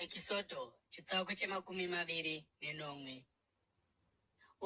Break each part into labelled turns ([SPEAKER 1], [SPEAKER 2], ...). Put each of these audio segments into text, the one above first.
[SPEAKER 1] Ekisodho chitsauko chemakumi maviri nenomwe.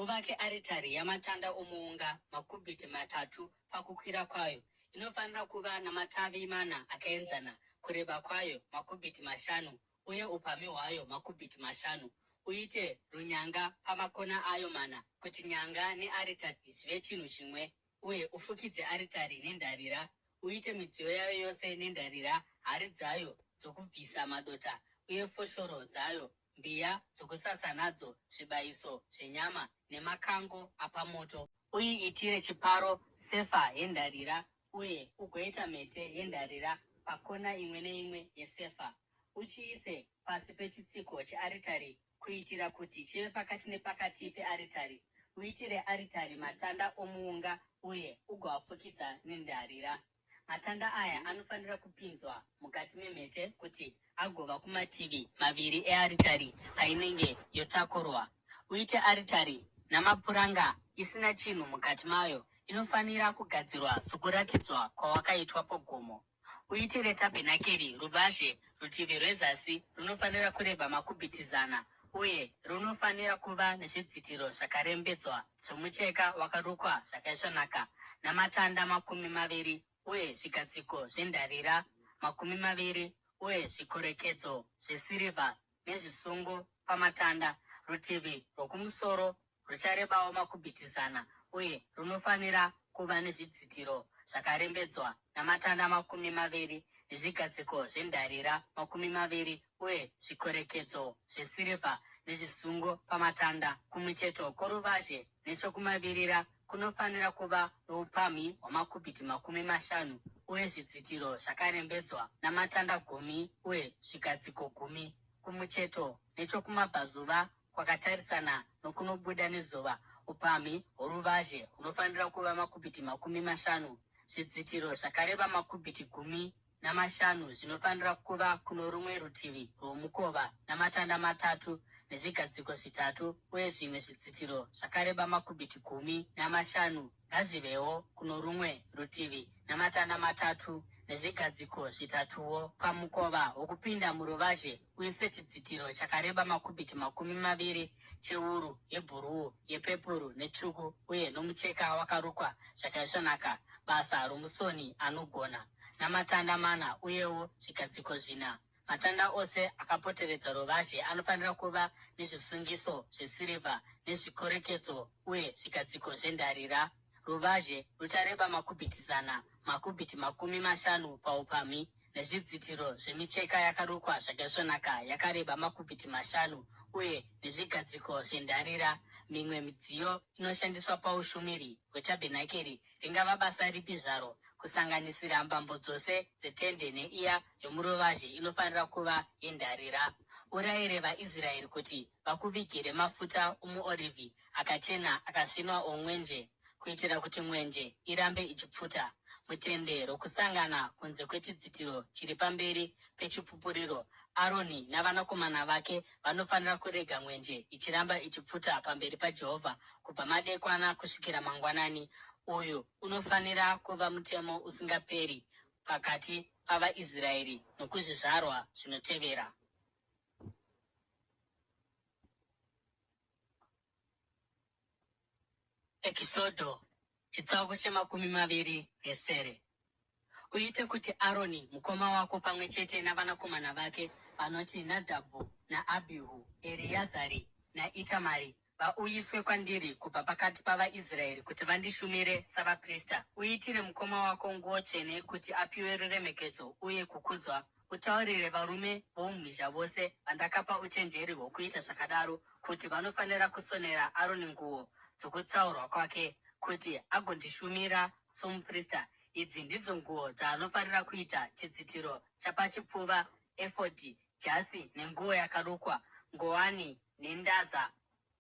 [SPEAKER 1] Uvake aritari yamatanda omuunga, makubhiti matatu pakukwira kwayo. Inofanira kuva namatavi mana akaenzana, kureba kwayo makubhiti mashanu uye upamhi hwayo makubhiti mashanu. Uite runyanga pamakona ayo mana, kuti nyanga nearitari zvive chinhu chimwe, uye ufukidze aritari nendarira. Uite midziyo yayo yose nendarira, hari dzayo dzokubvisa madota uye foshoro dzayo, mbiya dzokusasa nadzo zvibayiso zvenyama nemakango apamoto. Uiitire chiparo, sefa yendarira, uye ugoita mhete yendarira pakona imwe neimwe yesefa. Uchiise pasi pechitsiko chearitari kuitira kuti chive pakati nepakati pearitari. Uitire aritari matanda omuunga uye ugoafukidza nendarira. Matanda aya anofanira kupinzwa mukati memhete kuti agova kumativi maviri earitari painenge yotakurwa. Uite aritari namapuranga isina chinhu mukati mayo. Inofanira kugadzirwa sokuratidzwa kwawakaitwa pagomo. Uitire tabhenakeri ruvazhe, rutivi rwezasi runofanira kureba makubhiti zana, uye runofanira kuva nezvidzitiro zvakarembedzwa zvomucheka wakarukwa zvakaisvonaka, namatanda 20 uye zvigadziko zvendarira 20 uye zvikorekedzo zvesirivha nezvisungo pamatanda. Rutivi rwokumusoro rucharebawo makubhiti zana uye runofanira kuva nezvidzitiro zvakarembedzwa namatanda 20 nezvigadziko zvendarira 20 uye zvikorekedzo zvesirivha nezvisungo pamatanda. Kumucheto kworuvazhe nechokumavirira kunofanira kuva noupamhi hwamakubhiti 50 uye zvidzitiro zvakarembedzwa namatanda gumi uye zvigadziko gumi. Kumucheto nechokumabvazuva kwakatarisana nokunobuda nezuva, upamhi hworuvazhe hunofanira kuva makubhiti 50, zvidzitiro zvakareba makubhiti 15 zvinofanira kuva kuno rumwe rutivi rwomukova, namatanda matatu nezvigadziko zvitatu uye zvimwe zvidzitiro zvakareba makubhiti 15 ngazvivewo kuno rumwe rutivi namatanda matatu nezvigadziko zvitatuwo. Pamukova wokupinda muruvazhe uise chidzitiro chakareba makubhiti 20 chewuru yebhuruu, yepepuru netsvuku uye nomucheka wakarukwa zvakaisvonaka, basa romusoni anogona, namatanda mana uyewo zvigadziko zvina. Matanda ose akapoteredza ruvazhe anofanira kuva nezvisungiso zvesirivha nezvikorekedzo uye zvigadziko zvendarira. Ruvazhe ruchareba makubhiti zana, makubhiti 50 paupamhi, nezvidzitiro zvemicheka yakarukwa zvakaisvonaka yakareba makubhiti mashanu uye nezvigadziko zvendarira. Mimwe midziyo inoshandiswa paushumiri hwetabhenakeri ringava basa ripi zvaro, kusanganisira mbambo dzose dzetende neiya yomuruvazhe inofanira kuva yendarira. Urayire vaIsraeri kuti vakuvigire mafuta omuorivhi akachena akasvinwa omwenje, kuitira kuti mwenje irambe ichipfuta, mutende rokusangana kunze kwechidzitiro chiri pamberi peChipupuriro. Aroni navanakomana vake vanofanira kurega mwenje ichiramba ichipfuta pamberi paJehovha kubva madekwana kusvikira mangwanani. Uyu unofanira kuva mutemo usingaperi pakati pavaIsraeri nokuzvizvarwa zvinotevera. Ekisodho chitsauko chemakumi maviri nesere. Uite kuti Aroni mukoma wako pamwe chete navanakomana vake vanoti Nadhabhu naAbhihu, Eriyazari naItamari vauyiswe kwandiri kubva pakati pavaIsraeri kuti vandishumire savaprista. Uitire mukoma wako nguo tsvene kuti apiwe ruremekedzo uye kukudzwa Utaurire varume voumhizha vose vandakapa uchenjeri hwokuita zvakadaro, kuti vanofanira kusonera Aroni nguo dzokutsaurwa kwake, kuti agondishumira somuprista. Idzi ndidzo nguo dzaanofanira kuita, chidzitiro chapachipfuva, efodhi, jasi nenguo yakarukwa, ngowani nendaza.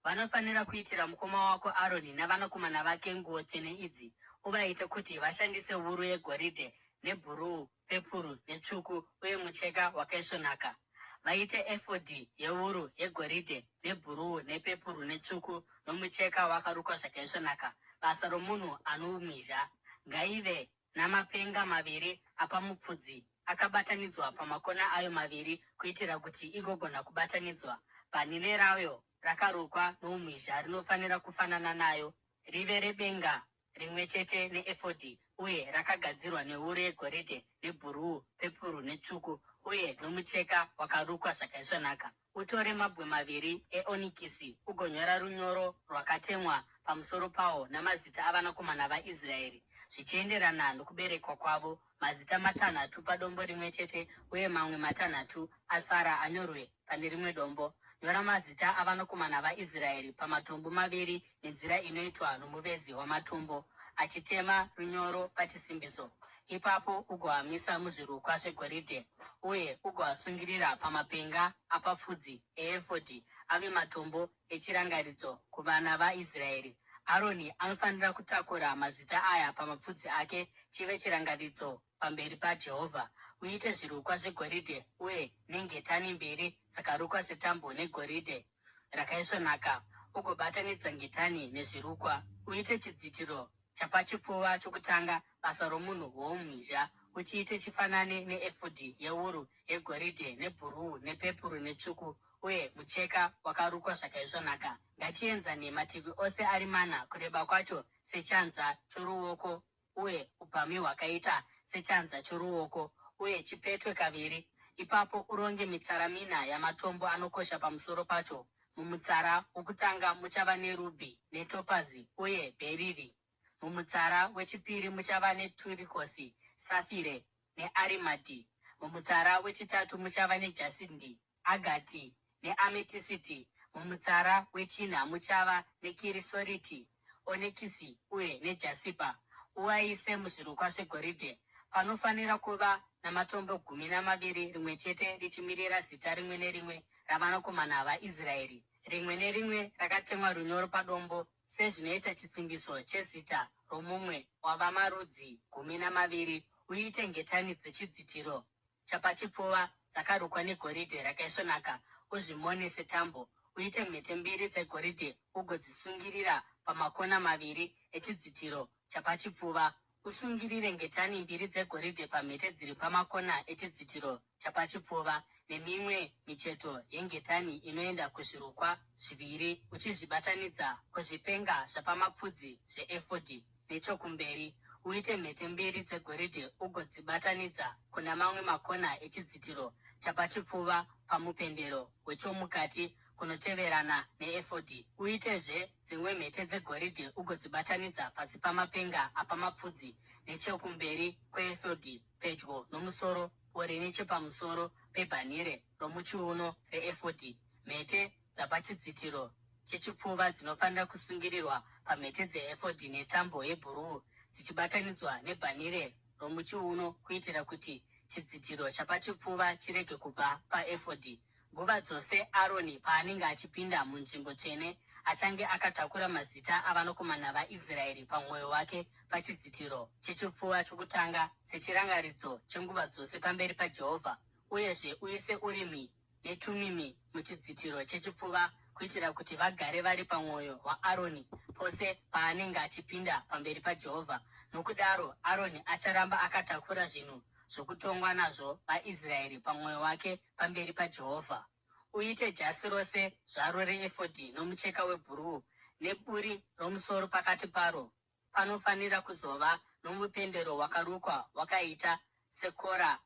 [SPEAKER 1] Vanofanira kuitira mukoma wako Aroni navanakomana vake nguo tsvene idzi, uvaite kuti vashandise wuru yegoridhe nebhuruu, pepuru netsvuku uye mucheka wakaisvonaka. Vaite efodhi yewuru yegoridhe nebhuruu nepepuru netsvuku nomucheka wakarukwa zvakaisvonaka, basa romunhu anoumhizha. Ngaive namapenga maviri apamupfudzi. akabatanidzwa pamakona ayo maviri kuitira kuti igogona kubatanidzwa. Bhanhire rayo rakarukwa noumhizha rinofanira kufanana nayo, rive rebenga rimwe chete neefodhi uye rakagadzirwa newuru yegoridhe nebhuruu, pepuru netsvuku uye nomucheka wakarukwa zvakaisvonaka. Utore mabwe maviri eonikisi ugonyora runyoro rwakatemwa pamusoro pawo namazita avanakomana vaIsraeri zvichienderana nokuberekwa kwavo, mazita matanhatu padombo rimwe chete uye mamwe matanhatu asara anyorwe pane rimwe dombo. Nyora mazita avanakomana vaIsraeri pamatombo maviri nenzira inoitwa nomuvezi wamatombo achitema runyoro pachisimbiso. Ipapo ugoamisa muzvirukwa zvegoridhe uye ugoasungirira pamapenga apapfudzi eefodhi ave matombo echirangaridzo kuvana vaIsraeri. Aroni anofanira kutakura mazita aya pamapfudzi ake chive chirangaridzo pamberi paJehovha. Uite zvirukwa zvegoridhe uye nengetani mbiri dzakarukwa setambo negoridhe rakaisvonaka, ugobatanidza ngetani nezvirukwa. Uite chidzitiro chapachipfuva chokutanga, basa romunhu woumhizha, uchiite chifanane neefodhi yewuru yegoridhe nebhuruu nepepuru netsvuku uye mucheka wakarukwa zvakaisvonaka. Ngachienzane mativi ose ari mana, kureba kwacho sechanza choruoko uye upamhi hwakaita sechanza choruoko, uye chipetwe kaviri. Ipapo uronge mitsara mina yamatombo anokosha pamusoro pacho. Mumutsara wokutanga muchava nerubhi netopazi uye bheriri. Mumutsara wechipiri muchava neturikosi, safire nearimadhi. Mumutsara wechitatu muchava nejasindi, agati neametisiti. Mumutsara wechina muchava nekirisoriti, onekisi uye nejasipa. Uaise muzvirukwa zvegoridhe. Panofanira kuva namatombo 12, rimwe chete richimirira zita rimwe nerimwe ravanakomana vaIsraeri, rimwe nerimwe rakatemwa runyoro padombo sezvinoita chisimbiso chezita romumwe wavamarudzi 12. Uite ngetani dzechidzitiro chapachipfuva dzakarukwa negoridhe rakaisvonaka, uzvimone setambo. Uite mhete mbiri dzegoridhe ugodzisungirira pamakona maviri echidzitiro chapachipfuva. Usungirire ngetani mbiri dzegoridhe pamhete dziri pamakona echidzitiro chapachipfuva, nemimwe micheto yengetani inoenda kuzvirukwa zviviri, uchizvibatanidza kuzvipenga zvapamapfudzi zveefodhi nechokumberi. Uite mhete mbiri dzegoridhe ugodzibatanidza kuna mamwe makona echidzitiro chapachipfuva pamupendero wechomukati kunoteverana neefodhi. Uitezve dzimwe mhete dzegoridhe ugodzibatanidza pasi pamapenga apamapfudzi nechokumberi kweefodhi pedyo nomusoro uri nechepamusoro pebhanhire romuchiuno reefodhi. Mhete dzapachidzitiro chechipfuva dzinofanira kusungirirwa pamhete dzeefodhi netambo yebhuruu dzichibatanidzwa nebhanhire romuchiuno kuitira kuti chidzitiro chapachipfuva chirege kubva paefodhi. Nguva dzose Aroni paanenge achipinda munzvimbo tsvene, achange akatakura mazita avanakomana vaIsraeri pamwoyo wake pachidzitiro chechipfuva chokutanga sechirangaridzo chenguva dzose pamberi paJehovha. Uyezve uise Urimi neTumimi muchidzitiro chechipfuva kuitira kuti vagare vari pamwoyo waAroni pose paanenge achipinda pamberi paJehovha. Nokudaro Aroni acharamba akatakura zvinhu zvokutongwa nazvo vaIsraeri pamwoyo wake pamberi paJehovha. Uite jasi rose zvaro reefodhi nomucheka webhuruu, neburi romusoro pakati paro. Panofanira kuzova nomupendero wakarukwa wakaita sekora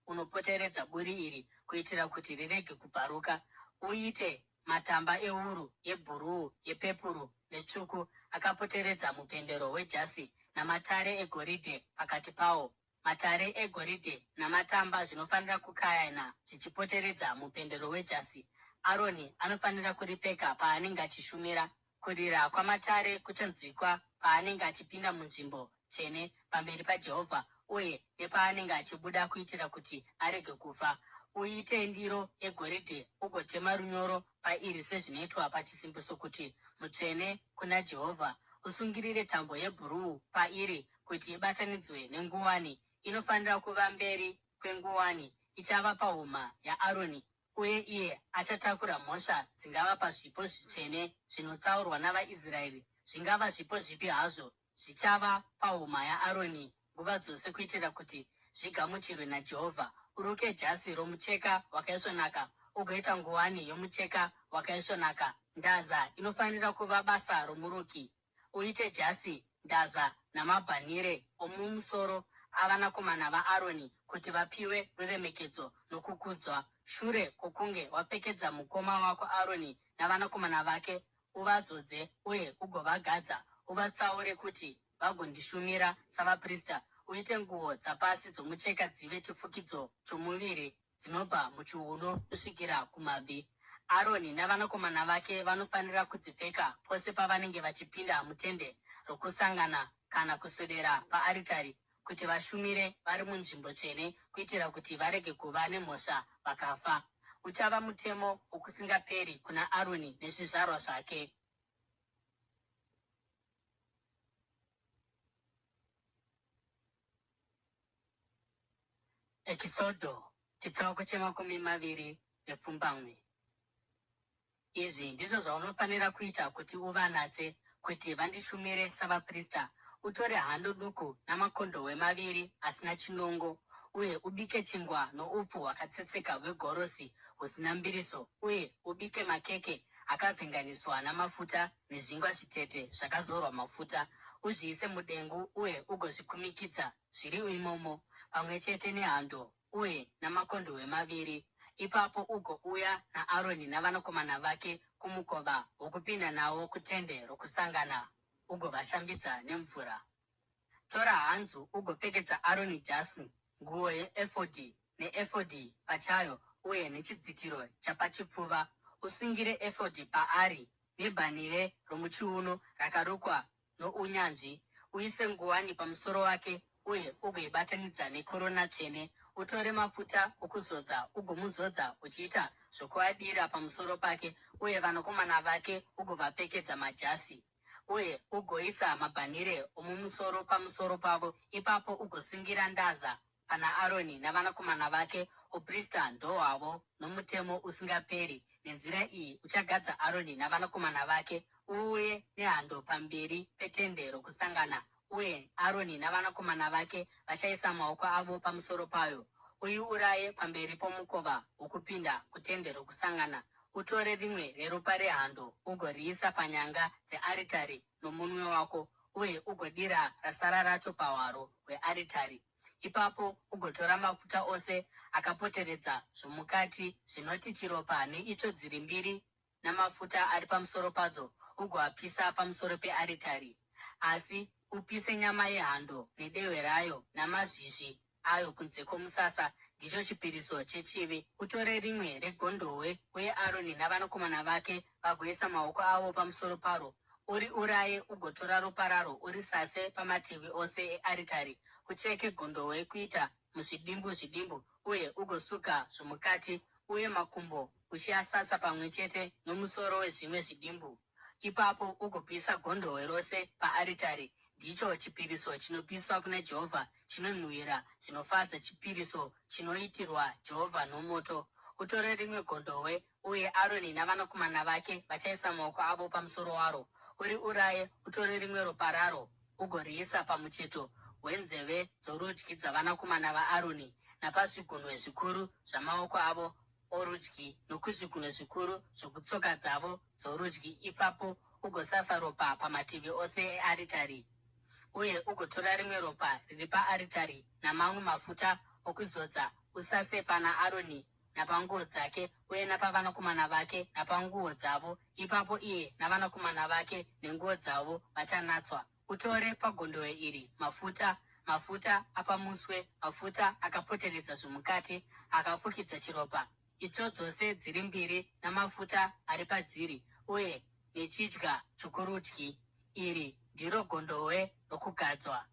[SPEAKER 1] unopoteredza buri iri kuitira kuti rirege kubvaruka. Uite matamba ewuru yebhuruu, yepepuru netsvuku akapoteredza mupendero wejasi namatare egoridhe pakati pawo. Matare egoridhe namatamba zvinofanira kukayana zvichipoteredza mupendero wejasi. Aroni anofanira kuripfeka paanenge achishumira. Kurira kwamatare kuchanzwikwa paanenge achipinda munzvimbo tsvene pamberi paJehovha uye nepaanenge achibuda kuitira kuti arege kufa. Uite ndiro yegoridhe ugotema runyoro pairi sezvinoitwa pachisimbiso kuti, Mutsvene kuna Jehovha. Usungirire tambo yebhuruu pairi kuti ibatanidzwe nenguwani. Inofanira kuva mberi kwenguwani, ichava pahuma yaAroni, uye iye achatakura mhosva dzingava pazvipo zvitsvene zvinotsaurwa navaIsraeri, zvingava zvipo zvipi hazvo, zvichava pahuma yaAroni nguva dzose kuitira kuti zvigamuchirwe naJehovha. Uruke jasi romucheka wakaisvonaka ugoita nguwani yomucheka wakaisvonaka. Ndaza inofanira kuva basa romuruki. Uite jasi, ndaza namabhanhire omumusoro avanakomana vaAroni kuti vapiwe ruremekedzo nokukudzwa. Shure kwokunge wapfekedza mukoma wako Aroni navanakomana vake, uvazodze uye ugovagadza, uvatsaure kuti vagondishumira savaprista. Uite nguo dzapasi dzomucheka dzive chifukidzo chomuviri dzinobva muchiuno kusvikira kumabvi. Aroni navanakomana vake vanofanira kudzipfeka pose pavanenge vachipinda mutende rokusangana kana kuswedera paaritari kuti vashumire vari munzvimbo tsvene kuitira kuti varege kuva nemhosva vakafa. Uchava mutemo wokusingaperi kuna Aroni nezvizvarwa zvake. Ekisodho chitsauko che28. Izvi ndizvo zvaunofanira kuita kuti uvanatse, kuti vandishumire savaprista, Utore hando duku namakondohwe maviri asina chinongo, uye ubike chingwa noupfu hwakatsetseka hwegorosi husina mbiriso, uye ubike makeke akavhenganiswa namafuta nezvingwa zvitete zvakazorwa mafuta. Uzviise mudengu uye ugozvikumikidza zviri imomo, pamwe chete nehando uye namakondohwe maviri. Ipapo ugouya naAroni navanakomana vake kumukova wokupinda nawo kutende rokusangana ugovashambidza nemvura. Tora hanzu ugopfekedza Aroni jasi, nguo yeefodhi, neefodhi pachayo uye nechidzitiro chapachipfuva. Usungire efodhi paari nebhanhire romuchiuno rakarukwa nounyanzvi. Uise nguwani pamusoro wake uye ugoibatanidza nekorona tsvene. Utore mafuta okuzodza ugomuzodza uchiita zvokuadira pamusoro pake, uye vanakomana vake ugovapfekedza majasi. Uye ugoisa mabhanhire omumusoro pamusoro pavo. Ipapo ugosungira ndaza pana Aroni navanakomana vake, uprista ndohwavo nomutemo usingaperi. Nenzira iyi uchagadza Aroni navanakomana vake. Uuye nehando pamberi petende rokusangana, uye Aroni navanakomana vake vachaisa maoko avo pamusoro payo. Uiuraye pamberi pomukova wokupinda kutende rokusangana. Utore rimwe reropa rehando ugoriisa panyanga dzearitari nomunwe wako, uye ugodira rasara racho pahwaro hwearitari. Ipapo ugotora mafuta ose akapoteredza zvomukati, zvinoti chiropa neitsvo dziri mbiri namafuta ari pamusoro padzo, ugoapisa pamusoro pearitari. Asi upise nyama yehando nedehwe rayo namazvizvi ayo kunze kwomusasa, ndicho chipiriso chechivi. Utore rimwe regondohwe, uye Aroni navanakomana vake vagoisa maoko avo pamusoro paro. Uriuraye ugotora ropa raro urisase pamativi ose earitari. Ucheke gondohwe kuita muzvidimbu zvidimbu uye ugosuka zvomukati uye makumbo uchiasasa pamwe chete nomusoro wezvimwe zvidimbu. Ipapo ugopisa gondohwe rose paaritari. Ndicho chipiriso chinopiswa kuna Jehovha, chinonhuhwira zvinofadza, chipiriso chinoitirwa Jehovha nomoto. Utore rimwe gondohwe, uye Aroni navanakomana vake vachaisa maoko avo pamusoro waro. Uriuraye, utore rimwe ropa raro, ugoriisa pamucheto wenzeve dzorudyi dzavanakomana vaAroni, napazvigunwe zvikuru zvamaoko avo orudyi, nokuzvigunwe zvikuru zvokutsoka dzavo dzorudyi, ipapo ugosasa ropa pamativi ose earitari. Uye ugotora rimwe ropa riri paaritari namamwe mafuta okuzodza, usase pana Aroni napanguo dzake uye napavanakomana vake napanguo dzavo, ipapo iye navanakomana vake nenguo dzavo vachanatswa. Utore pagondohwe iri mafuta, mafuta apamuswe, mafuta akapoteredza zvomukati, akafukidza chiropa, itsvo dzose dziri mbiri namafuta ari padziri, uye nechidya chokurudyi. Iri ndiro gondohwe rokugadzwa.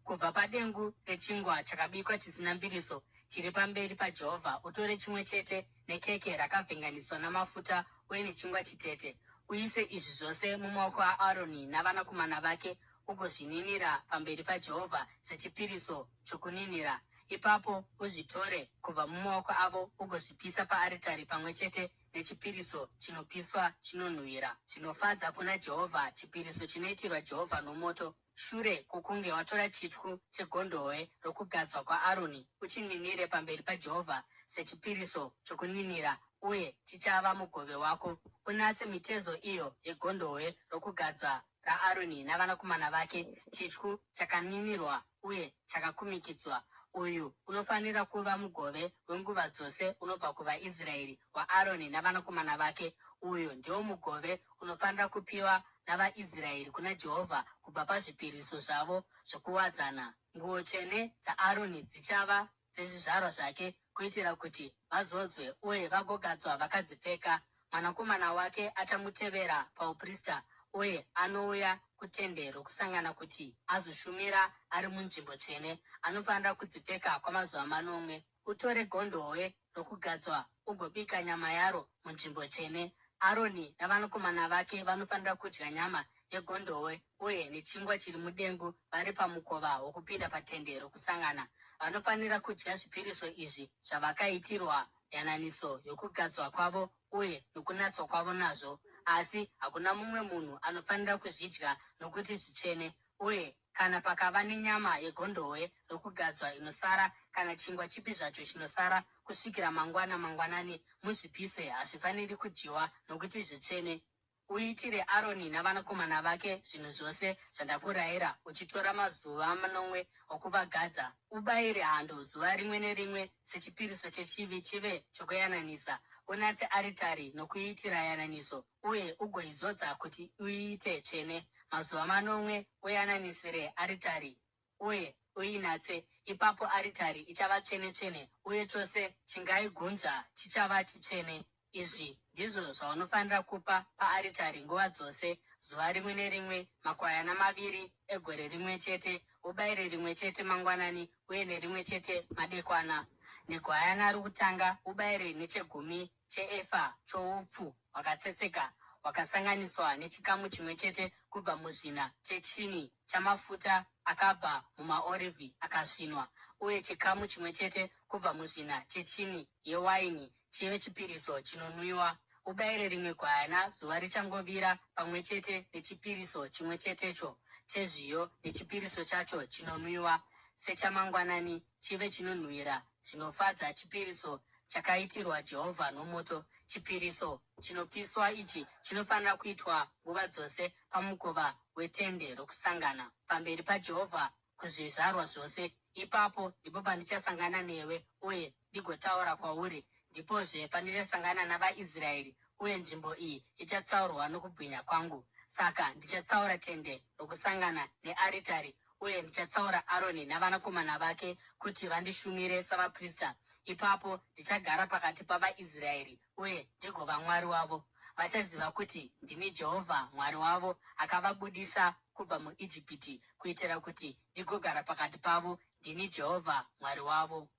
[SPEAKER 1] Kubva padengu rechingwa chakabikwa chisina mbiriso chiri pamberi paJehovha utore chimwe chete nekeke rakavhenganiswa namafuta uye nechingwa chitete. Uise izvi zvose mumaoko aAroni navanakomana vake ugozvininira pamberi paJehovha sechipiriso chokuninira. Ipapo uzvitore kubva mumaoko avo ugozvipisa paaritari pamwe chete nechipiriso chinopiswa chinonhuhwira zvinofadza kuna Jehovha, chipiriso chinoitirwa Jehovha nomoto. Shure kwokunge watora chityu chegondohwe rokugadzwa kwaAroni, uchininire pamberi paJehovha sechipiriso chokuninira, uye chichava mugove wako. Unatse mitezo iyo yegondohwe rokugadzwa raAroni navanakomana vake, chityu chakaninirwa uye chakakumikidzwa. Uyu unofanira kuva mugove wenguva dzose unobva kuvaIsraeri waAroni navanakomana vake. Uyu ndiwo mugove unofanira kupiwa navaIsraeri kuna Jehovha kubva pazvipiriso zvavo zvokuwadzana. Nguo tsvene dzaAroni dzichava dzezvizvarwa zvake kuitira kuti vazodzwe uye vagogadzwa vakadzipfeka. Mwanakomana wake achamutevera pauprista uye anouya kutende rokusangana kuti azoshumira ari munzvimbo tsvene. Anofanira kudzipfeka kwamazuva manomwe. Utore gondohwe rokugadzwa ugobika nyama yaro munzvimbo tsvene. Aroni navanakomana vake vanofanira kudya nyama yegondohwe uye nechingwa chiri mudengu vari pamukova wokupinda patende rokusangana. Vanofanira kudya zvipiriso izvi zvavakaitirwa yananiso yokugadzwa kwavo uye nokunatswa kwavo nazvo. Asi hakuna mumwe munhu anofanira kuzvidya nokuti zvitsvene. Uye kana pakava nenyama yegondohwe rokugadzwa inosara, kana chingwa chipi zvacho chinosara kusvikira mangwana mangwanani, muzvipise. Hazvifaniri kudyiwa, nokuti zvitsvene. Uitire Aroni navanakomana vake zvinhu zvose zvandakurayira, uchitora mazuva manomwe okuvagadza. Ubayire hando zuva rimwe nerimwe sechipiriso chechivi chive chokuyananisa. Unatse aritari nokuiitira yananiso, uye ugoizodza kuti uiite tsvene. Mazuva manomwe uyananisire aritari uye uinatse. Ipapo aritari ichava tsvene-tsvene, uye chose chingaigunzva chichava chitsvene. Izvi ndizvo zvaunofanira kupa paaritari nguva dzose, zuva rimwe nerimwe makwayana maviri egore rimwe chete, ubayire rimwe chete mangwanani uye nerimwe chete madekwana. Negwayana rokutanga ubayire nechegumi cheefa choupfu hwakatsetseka hwakasanganiswa nechikamu chimwe chete kubva muzvina chechini chamafuta akabva mumaorivhi akasvinwa, uye chikamu chimwe chete kubva muzvina chechini yewaini chive chipiriso chinonwiwa. Ubayire rimwe gwayana zuva richangovira pamwe chete nechipiriso chimwe chetecho chezviyo nechipiriso chacho chinonwiwa sechamangwanani chive chinonhuwira zvinofadza, chipiriso chakaitirwa Jehovha nomoto. Chipiriso chinopiswa ichi chinofanira kuitwa nguva dzose pamukova wetende rokusangana, pamberi paJehovha kuzvizvarwa zvose. Ipapo ndipo pandichasangana newe uye ndigotaura kwauri, ndipozve pandichasangana navaIsraeri, uye nzvimbo iyi ichatsaurwa nokubwinya kwangu. Saka ndichatsaura tende rokusangana nearitari, uye ndichatsaura Aroni navanakomana vake kuti vandishumire savaprista. Ipapo ndichagara pakati pavaIsraeri uye ndigova Mwari wavo. Vachaziva kuti ndini Jehovha Mwari wavo akavabudisa kubva muIjipiti kuitira kuti ndigogara pakati pavo. Ndini Jehovha Mwari wavo.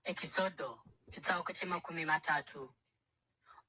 [SPEAKER 1] Ekisodho chitsauko chemakumi matatu.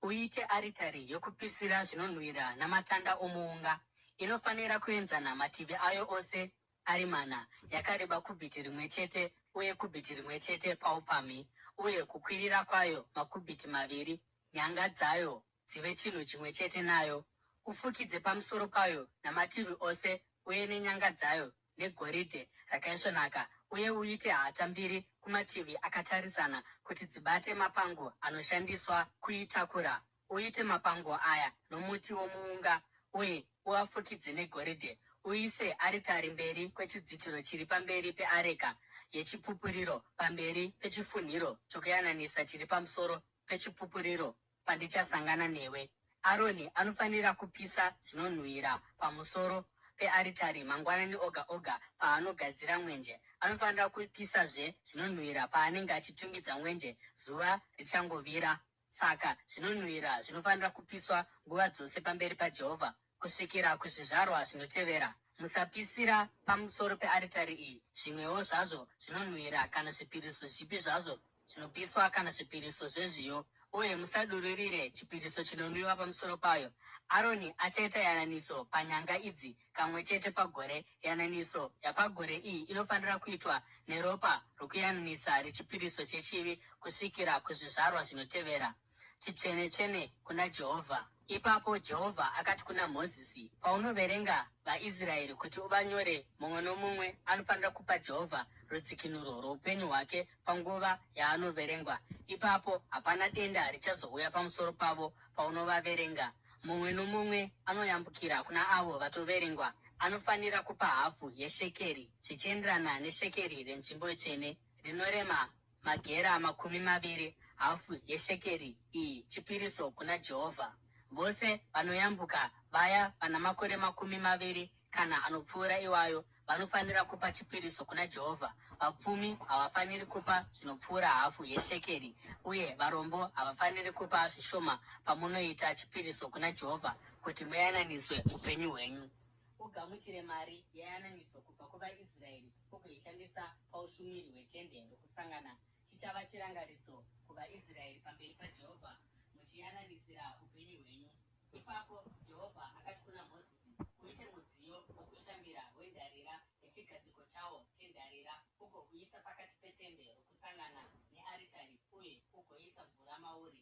[SPEAKER 1] Uite aritari yokupisira zvinonhuwira namatanda omuunga. Inofanira kuenzana mativi ayo ose ari mana, yakareba kubhiti rimwe chete uye kubhiti rimwe chete paupamhi, uye kukwirira kwayo makubhiti maviri, nyanga dzayo dzive chinhu chimwe chete nayo. Ufukidze pamusoro payo namativi ose uye nenyanga dzayo negoridhe rakaisvonaka, uye uite hata mbiri kumativi akatarisana kuti dzibate mapango anoshandiswa kuitakura. Uite mapango aya nomuti womuunga uye uafukidze negoridhe. Uise aritari mberi kwechidzitiro chiri pamberi peareka yeChipupuriro, pamberi pechifunhiro chokuyananisa chiri pamusoro peChipupuriro pandichasangana newe. Aroni anofanira kupisa zvinonhuhwira pamusoro pearitari mangwanani oga oga paanogadzira mwenje. Anofanira kupisazve zvinonhuhwira paanenge achitungidza mwenje zuva richangovira. Saka zvinonhuhwira zvinofanira kupiswa nguva dzose pamberi paJehovha kusvikira kuzvizvarwa zvinotevera. Musapisira pamusoro pearitari iyi zvimwewo zvazvo zvinonhuhwira kana zvipiriso zvipi zvazvo zvinopiswa kana zvipiriso zvezviyo. Uye musadururire chipiriso chinonwiwa pamusoro payo. Aroni achaita yananiso panyanga idzi kamwe chete pagore. Yananiso yapagore iyi inofanira kuitwa neropa rokuyananisa rechipiriso chechivi kusvikira kuzvizvarwa zvinotevera. Chitsvene-tsvene kuna Jehovha. Ipapo Jehovha akati kuna Mozisi, Paunoverenga vaIsraeri kuti uvanyore, mumwe nomumwe anofanira kupa Jehovha rudzikinuro rwoupenyu hwake panguva yaanoverengwa. Ipapo hapana denda richazouya pamusoro pavo paunovaverenga. Mumwe nomumwe anoyambukira kuna avo vatoverengwa anofanira kupa hafu yeshekeri, zvichienderana neshekeri renzvimbo tsvene, rinorema magera 20, hafu yeshekeri iyi chipiriso kuna Jehovha. Vose vanoyambuka, vaya vana makore 20 kana anopfuura iwayo, vanofanira kupa chipiriso kuna Jehovha. Vapfumi havafaniri kupa zvinopfuura hafu yeshekeri, uye varombo havafaniri kupa zvishoma pamunoita chipiriso kuna Jehovha kuti muyananiswe upenyu hwenyu. Ugamuchire mari yeyananiso kubva kuvaIsraeri ugoishandisa paushumiri hwetende rokusangana. Chichava chirangaridzo kuvaIsraeri pamberi paJehovha, muchiyananisira upenyu hwenyu. Ipapo Jehovha akati kuna Mozisi, Uite mudziyo wokushambira wendarira nechigadziko chawo chendarira, ugouisa pakati petende rokusangana nearitari uye ugoisa mvura mauri.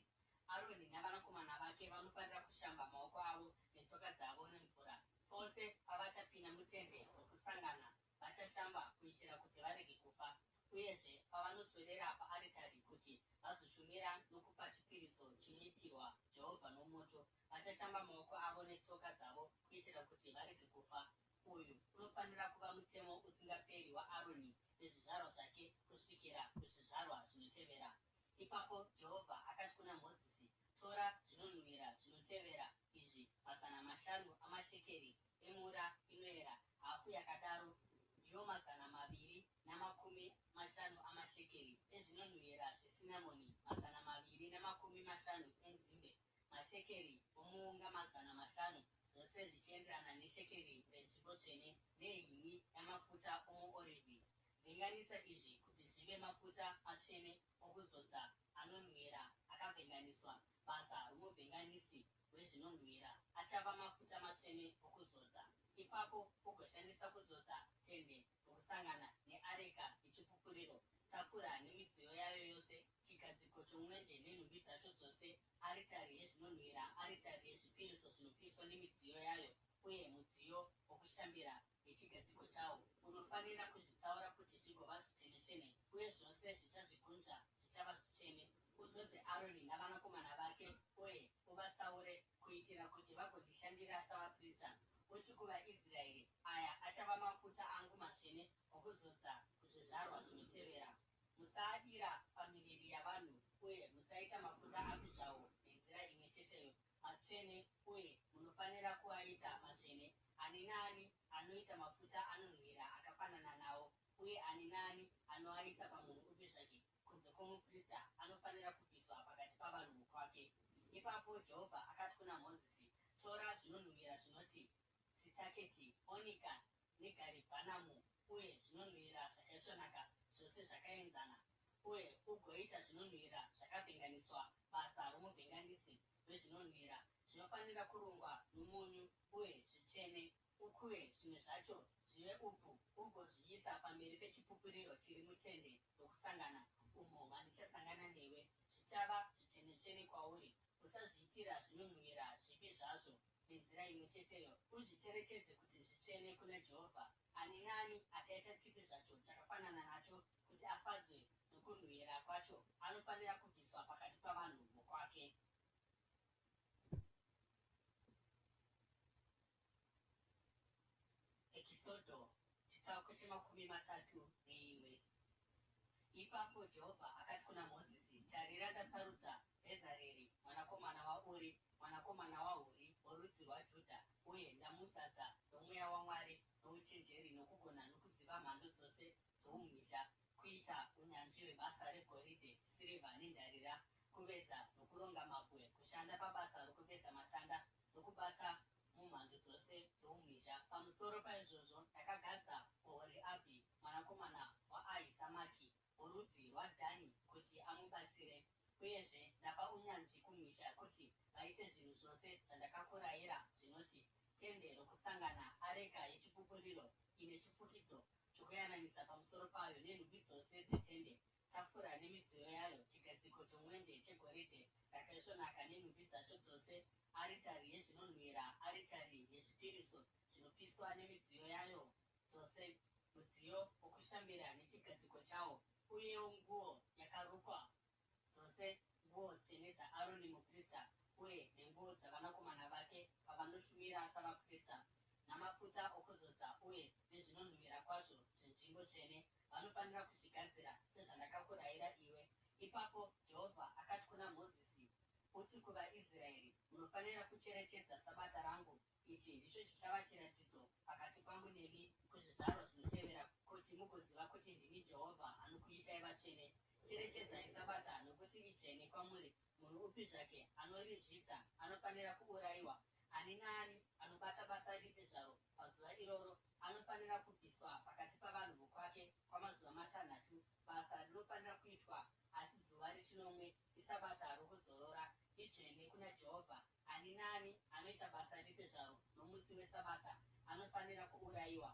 [SPEAKER 1] Aroni navanakomana vake vanofanira kushamba maoko avo netsoka dzavo nemvura. Pose pavachapinda mutende rokusangana, vachashamba kuitira kuti varege kufa. Uyezve, pavanoswedera paaritari kuti vazoshumira nokupa chipiriso chinoitirwa Jehovha nomoto, vachashamba maoko avo netsoka dzavo kuitira kuti varege kufa. Uyu unofanira kuva mutemo usingaperi waAroni nezvizvarwa zvake kusvikira kuzvizvarwa zvinotevera. Ipapo Jehovha akati kuna Mozisi, Tora zvinonhuhwira zvinotevera izvi, 500 amashekeri emura inoera, hafu yakadaro ndiyo 250 amashekeri ezvinonhuhwira zvesinamoni, 250 enzimbe, mashekeri omuunga 500, zvose zvichienderana neshekeri renzvimbo tsvene, nehini yamafuta omuorivhi. Vhenganisa izvi kuti zvive mafuta matsvene okuzodza anonhuhwira akavhenganiswa, basa romuvhenganisi wezvinonhuhwira, achava mafuta matsvene okuzodza. Ipapo ugoshandisa kuzodza tende rokusangana neareka yechipupuriro, tafura nemidziyo yayo yose, chigadziko chomwenje nenhumbi dzacho dzose, aritari yezvinonhuhwira, aritari yezvipiriso zvinopiswa nemidziyo yayo, uye mudziyo wokushambira nechigadziko chawo. Unofanira kuzvitsaura kuti zvigova zvitsvene-tsvene, uye zvose zvichazvigunzva zvichava zvitsvene. Uzodze Aroni navanakomana vake uye uvatsaure kuitira kuti vagondishandira savaprista. Uti kuvaIsraeri, Aya achava mafuta angu matsvene okuzodza kuzvizvarwa zvinotevera. Musaadira pamiviri yavanhu uye musaita mafuta api zvawo nenzira imwe cheteyo. Matsvene uye munofanira kuaita matsvene. Ani naani anoita mafuta anonhuhwira akafanana nawo, uye ani naani anoaisa pamunhu upi zvake kunze kwomuprista anofanira kubviswa pakati pavanhu vokwake. Ipapo Jehovha akati kuna Mozisi, Tora zvinonhuhwira zvinoti sitaketi, onika negaribhanamu uye zvinonhuhwira zvakaisvonaka zvose zvakaenzana, uye ugoita zvinonhuhwira zvakavhenganiswa, basa romuvhenganisi wezvinonhuhwira, zvinofanira kurungwa nomunyu uye zvitsvene. Ukuye zvimwe zvacho zvive upfu, ugozviisa pamberi pechipupuriro chiri mutende rokusangana, umo mandichasangana newe. Zvichava zvitsvene-tsvene kwauri. Usazviitira zvinonhuhwira zvipi zvazvo nenzira imwe cheteyo. Uzvicherechedze kuti zvitsvene kuna Jehovha. Ani naani achaita chipi zvacho chakafanana nacho kuti afadzwe nokunhuhwira kwacho anofanira kubviswa pakati pavanhu vokwake. Ekisodho chitsauko chemakumi matatu neimwe. Ipapo Jehovha akati kuna Mozisi, Tarira, ndasarudza Bhezareri mwanakomana waUri, mwanakomana waHuri, worudzi rwaJudha, uye ndamuzadza noMweya waMwari, nouchenjeri, nokugona, nokuziva mhando dzose dzoumhizha, kuita unyanzvi hwebasa regoridhe, sirivha nendarira, kuveza nokuronga mabwe, kushanda pabasa rokuveza matanda, nokubata mumhando dzose dzoumhizha. Pamusoro paizvozvo ndakagadza Ohoriabhi mwanakomana waAhisamaki, worudzi rwaDhani, kuti amubatsire. Uyezve ndapa unyanzvi kumhizha kuti vaite zvinhu zvose zvandakakurayira zvinoti, tende rokusangana, areka yechipupuriro ine chifukidzo chokuyananisa pamusoro payo nenhumbi dzose dzetende, tafura nemidziyo yayo, chigadziko chomwenje chegoridhe rakaisvonaka nenhumbi dzacho dzose, aritari yezvinonhuhwira, aritari yezvipiriso zvinopiswa nemidziyo yayo dzose, mudziyo wokushambira nechigadziko chawo, uyewo nguo yakarukwa dzose, nguo tsvene dzaAroni muprista uye nenguo dzavanakomana vake pavanoshumira savaprista, namafuta okuzodza uye nezvinonhuhwira kwazvo zvenzvimbo tsvene, vanofanira kuzvigadzira sezvandakakurayira iwe. Ipapo Jehovha akati kuna Mozisi, Uti kuvaIsraeri, Munofanira kucherechedza sabata rangu Ichi ndicho chichava chiratidzo pakati pangu nemi kuzvizvarwa zvinotevera, kuti mugoziva kuti ndini Jehovha anokuitai vatsvene. Cherechedzai Sabata, nokuti idzvene kwamuri. Munhu upi zvake anorizvidza anofanira kuurayiwa. Ani naani anobata basa ripi zvaro pazuva iroro anofanira kubviswa pakati pavanhu vokwake kwamazuva matanhatu. Basa rinofanira kuitwa, asi zuva rechinomwe isabata rokuzorora, idzvene kuna Jehovha. Ani naani anoita basa ripi zvaro nomusi weSabata anofanira kuurayiwa.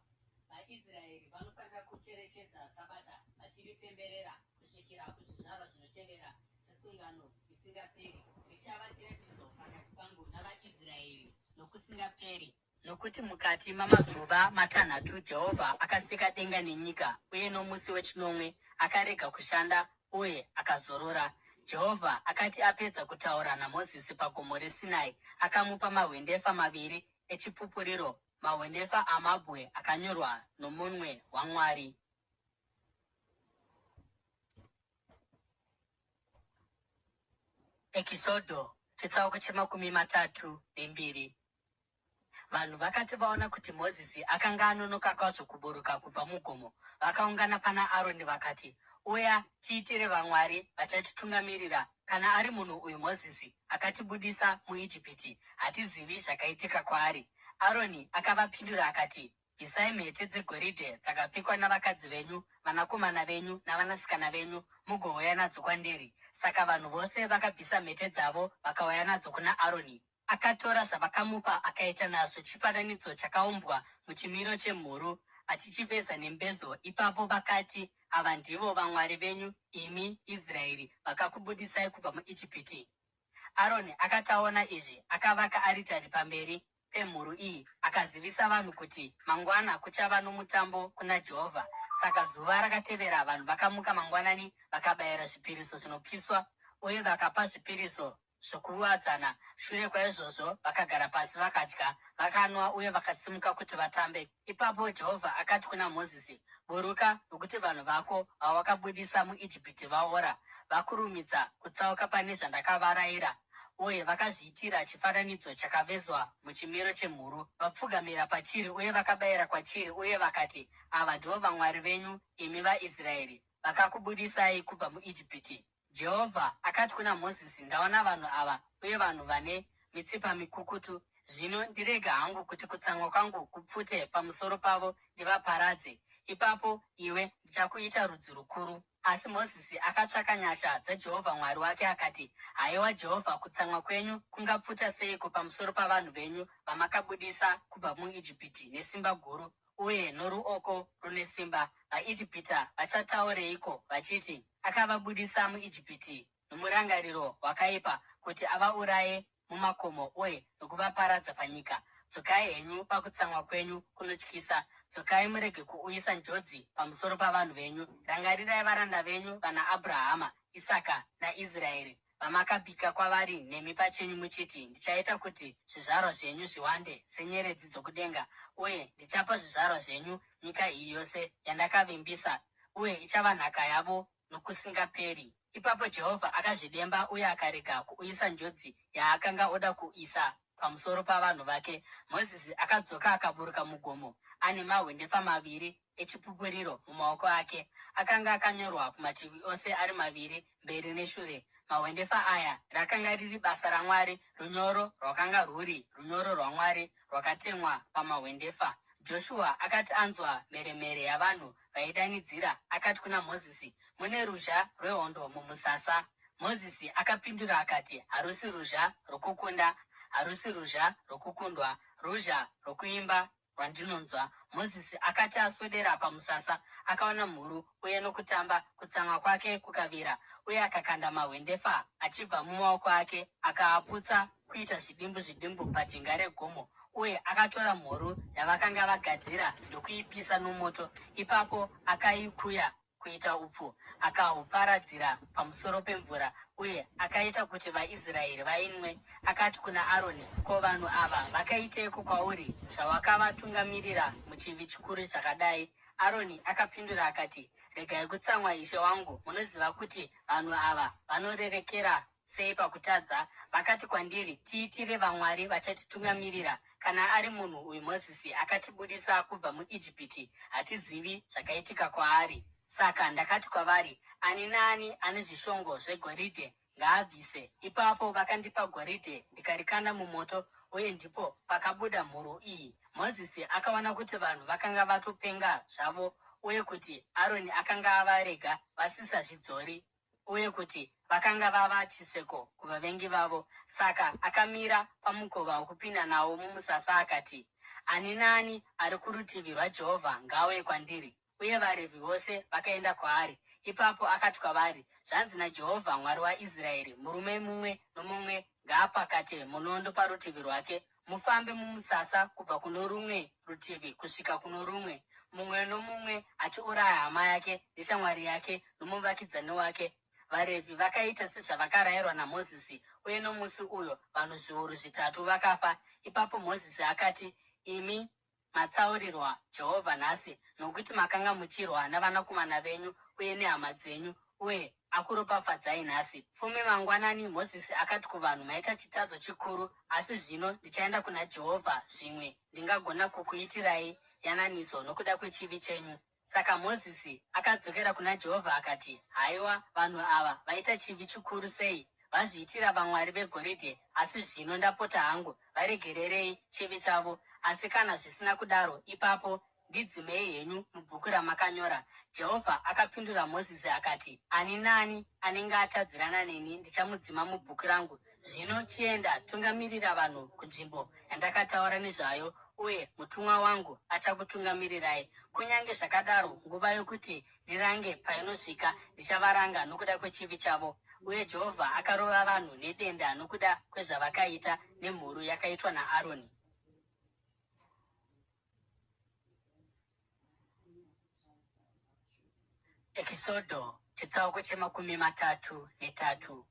[SPEAKER 1] VaIsraeri vanofanira kucherechedza Sabata vachiripemberera kusvikira kuzvizvarwa zvinotevera sesungano isingaperi. Richava chiratidzo pakati pangu navaIsraeri nokusingaperi. Nokuti mukati mamazuva matanhatu Jehovha akasika denga nenyika, uye nomusi wechinomwe akarega kushanda uye akazorora. Jehovha akati apedza kutaura naMozisi paGomo reSinai, akamupa mahwendefa maviri eChipupuriro, mahwendefa amabwe akanyorwa nomunwe waMwari. Ekisodho chitsauko chemakumi matatu nembiri. Vanhu vakati vaona kuti Mozisi akanga anonoka kwazvo kuburuka kubva mugomo, vakaungana pana Aroni vakati, Uya, tiitire vamwari vachatitungamirira. Kana ari munhu uyu Mozisi, akatibudisa muIjipiti, hatizivi zvakaitika kwaari. Aroni akavapindura akati, Bvisai mhete dzegoridhe dzakapfekwa navakadzi venyu, vanakomana venyu navanasikana venyu, mugouya nadzo kwandiri. Saka vanhu vose vakabvisa mhete dzavo vakauya nadzo kuna Aroni. Akatora zvavakamupa akaita nazvo chifananidzo chakaumbwa muchimiro chemhuru, achichiveza nembezo. Ipapo vakati, Ava ndivo vamwari venyu, imi Israeri, vakakubudisai kubva muIjipiti. Aroni akati aona izvi, akavaka aritari pamberi pemhuru iyi akazivisa vanhu kuti, Mangwana kuchava nomutambo kuna Jehovha. Saka zuva rakatevera vanhu vakamuka mangwanani vakabayira zvipiriso zvinopiswa uye vakapa zvipiriso zvokuwadzana. Shure kwaizvozvo vakagara pasi vakadya, vakanwa uye vakasimuka kuti vatambe. Ipapo Jehovha akati kuna Mozisi, Buruka, nokuti vanhu vako vawakabudisa muIjipiti vaora. Vakurumidza kutsauka pane zvandakavarayira uye vakazviitira chifananidzo chakavezwa muchimiro chemhuru. Vapfugamira pachiri uye vakabayira kwachiri uye vakati, Ava ndivo vamwari venyu, imi vaIsraeri, vakakubudisai kubva muIjipiti. Jehovha akati kuna Mozisi, Ndaona vanhu ava, uye vanhu vane mitsipa mikukutu. Zvino ndirege hangu kuti kutsamwa kwangu kupfute pamusoro pavo ndivaparadze. Ipapo iwe ndichakuita rudzi rukuru. Asi Mozisi akatsvaka nyasha dzaJehovha Mwari wake akati, Haiwa Jehovha, kutsamwa kwenyu kungapfuta seiko pamusoro pavanhu venyu vamakabudisa kubva muIjipiti nesimba guru uye noruoko rune simba? VaIjipita vachataureiko vachiti, Akavabudisa muIjipiti nomurangariro wakaipa kuti avauraye mumakomo uye nokuvaparadza panyika? Dzokai henyu pakutsamwa kwenyu kunotyisa, dzokai murege kuuyisa njodzi pamusoro pavanhu venyu. Rangarirai varanda venyu vanaAbhurahama, Isaka naIsraeri, vamakapika kwavari nemi pachenyu muchiti, Ndichaita kuti zvizvarwa zvenyu zviwande senyeredzi dzokudenga, uye ndichapa zvizvarwa zvenyu nyika iyi yose yandakavimbisa, uye ichava nhaka yavo nokusingaperi. Ipapo Jehovha akazvidemba uye akarega kuuyisa njodzi yaakanga oda kuisa pamusoro pavanhu vake. Mozisi akadzoka akaburuka mugomo ane mahwendefa maviri echipupuriro mumaoko ake. Akanga akanyorwa kumativi ose ari maviri, mberi neshure. Mahwendefa aya rakanga riri basa raMwari, runyoro rwakanga rwuri runyoro rwaMwari rwakatemwa pamahwendefa. Joshua akati anzwa mheremhere yavanhu vaidanidzira, akati kuna Mozisi, Mune ruzha rwehondo mumusasa. Mozisi akapindura akati, Harusi ruzha rwokukunda, harusi ruzha rwokukundwa, ruzha rwokuimba rwandinonzwa. Mozisi akati aswedera pamusasa, akaona mhuru uye nokutamba, kutsamwa kwake kukavira, uye akakanda mahwendefa achibva mumaoko ake, akaaputsa kuita zvidimbu zvidimbu pajinga regomo, uye akatora mhuru yavakanga vagadzira ndokuipisa nomoto. Ipapo akaikuya kuita upfu, akahuparadzira pamusoro pemvura, uye akaita kuti vaIsraeri vainwe. Akati kuna Aroni, Ko vanhu ava vakaiteiko kwauri, zvawakavatungamirira muchivi chikuru chakadai? Aroni akapindura akati, Regai kutsamwa, ishe wangu, munoziva kuti vanhu ava vanorerekera sei pakutadza? Vakati kwandiri, Tiitire vamwari vachatitungamirira. Kana ari munhu uyu Mozisi akatibudisa kubva muIjipiti, hatizivi zvakaitika kwaari. Saka ndakati kwavari, Ani naani ane zvishongo zvegoridhe ngaabvise. Ipapo vakandipa goridhe ndikarikanda mumoto, uye ndipo pakabuda mhuru iyi. Mozisi akaona kuti vanhu vakanga vatopenga zvavo uye kuti Aroni akanga avarega vasisazvidzori. uye kuti vakanga vava chiseko kuvavengi vavo. Saka akamira pamukova wokupinda nawo mumusasa akati, Ani naani ari kurutivi rwaJehovha ngaauye kwandiri. Uye vaRevhi vose vakaenda kwaari. Ipapo akati kwavari, Zvanzi naJehovha Mwari waIsraeri, Murume mumwe nomumwe ngaapakate munondo parutivi rwake, mufambe mumusasa kubva kuno rumwe rutivi kusvika kuno rumwe, mumwe nomumwe achiuraya hama yake neshamwari yake nomuvakidzani wake. VaRevhi vakaita sezvavakarayirwa naMozisi, uye nomusi uyo vanhu zviuru zvitatu vakafa. Ipapo Mozisi akati, Imi Matsaurirwa Jehovha nhasi, nokuti makanga muchirwa navanakomana venyu uye nehama dzenyu, uye akuropafadzai nhasi. Fume mangwanani Mozisi akati kuvanhu, Maita chitadzo chikuru, asi zvino ndichaenda kuna Jehovha, zvimwe ndingagona kukuitirai yananiso nokuda kwechivi chenyu. Saka Mozisi akadzokera kuna Jehovha akati, Haiwa, vanhu ava vaita chivi chikuru sei! Vazviitira vamwari vegoridhe. Asi zvino ndapota hangu, varegererei chivi chavo. Asi kana zvisina kudaro, ipapo ndidzimei henyu mubhuku ramakanyora. Jehovha akapindura Mozisi akati, Ani naani anenge atadzirana neni ndichamudzima mubhuku rangu. Zvino chienda, tungamirira vanhu kunzvimbo yandakataura nezvayo, uye mutumwa wangu achakutungamirirai. Kunyange zvakadaro, nguva yokuti ndirange painosvika, ndichavaranga nokuda kwechivi chavo. Uye Jehovha akarova vanhu nedenda nokuda kwezvavakaita nemhuru yakaitwa naAroni. Ekisodho chitsauko chemakumi matatu netatu.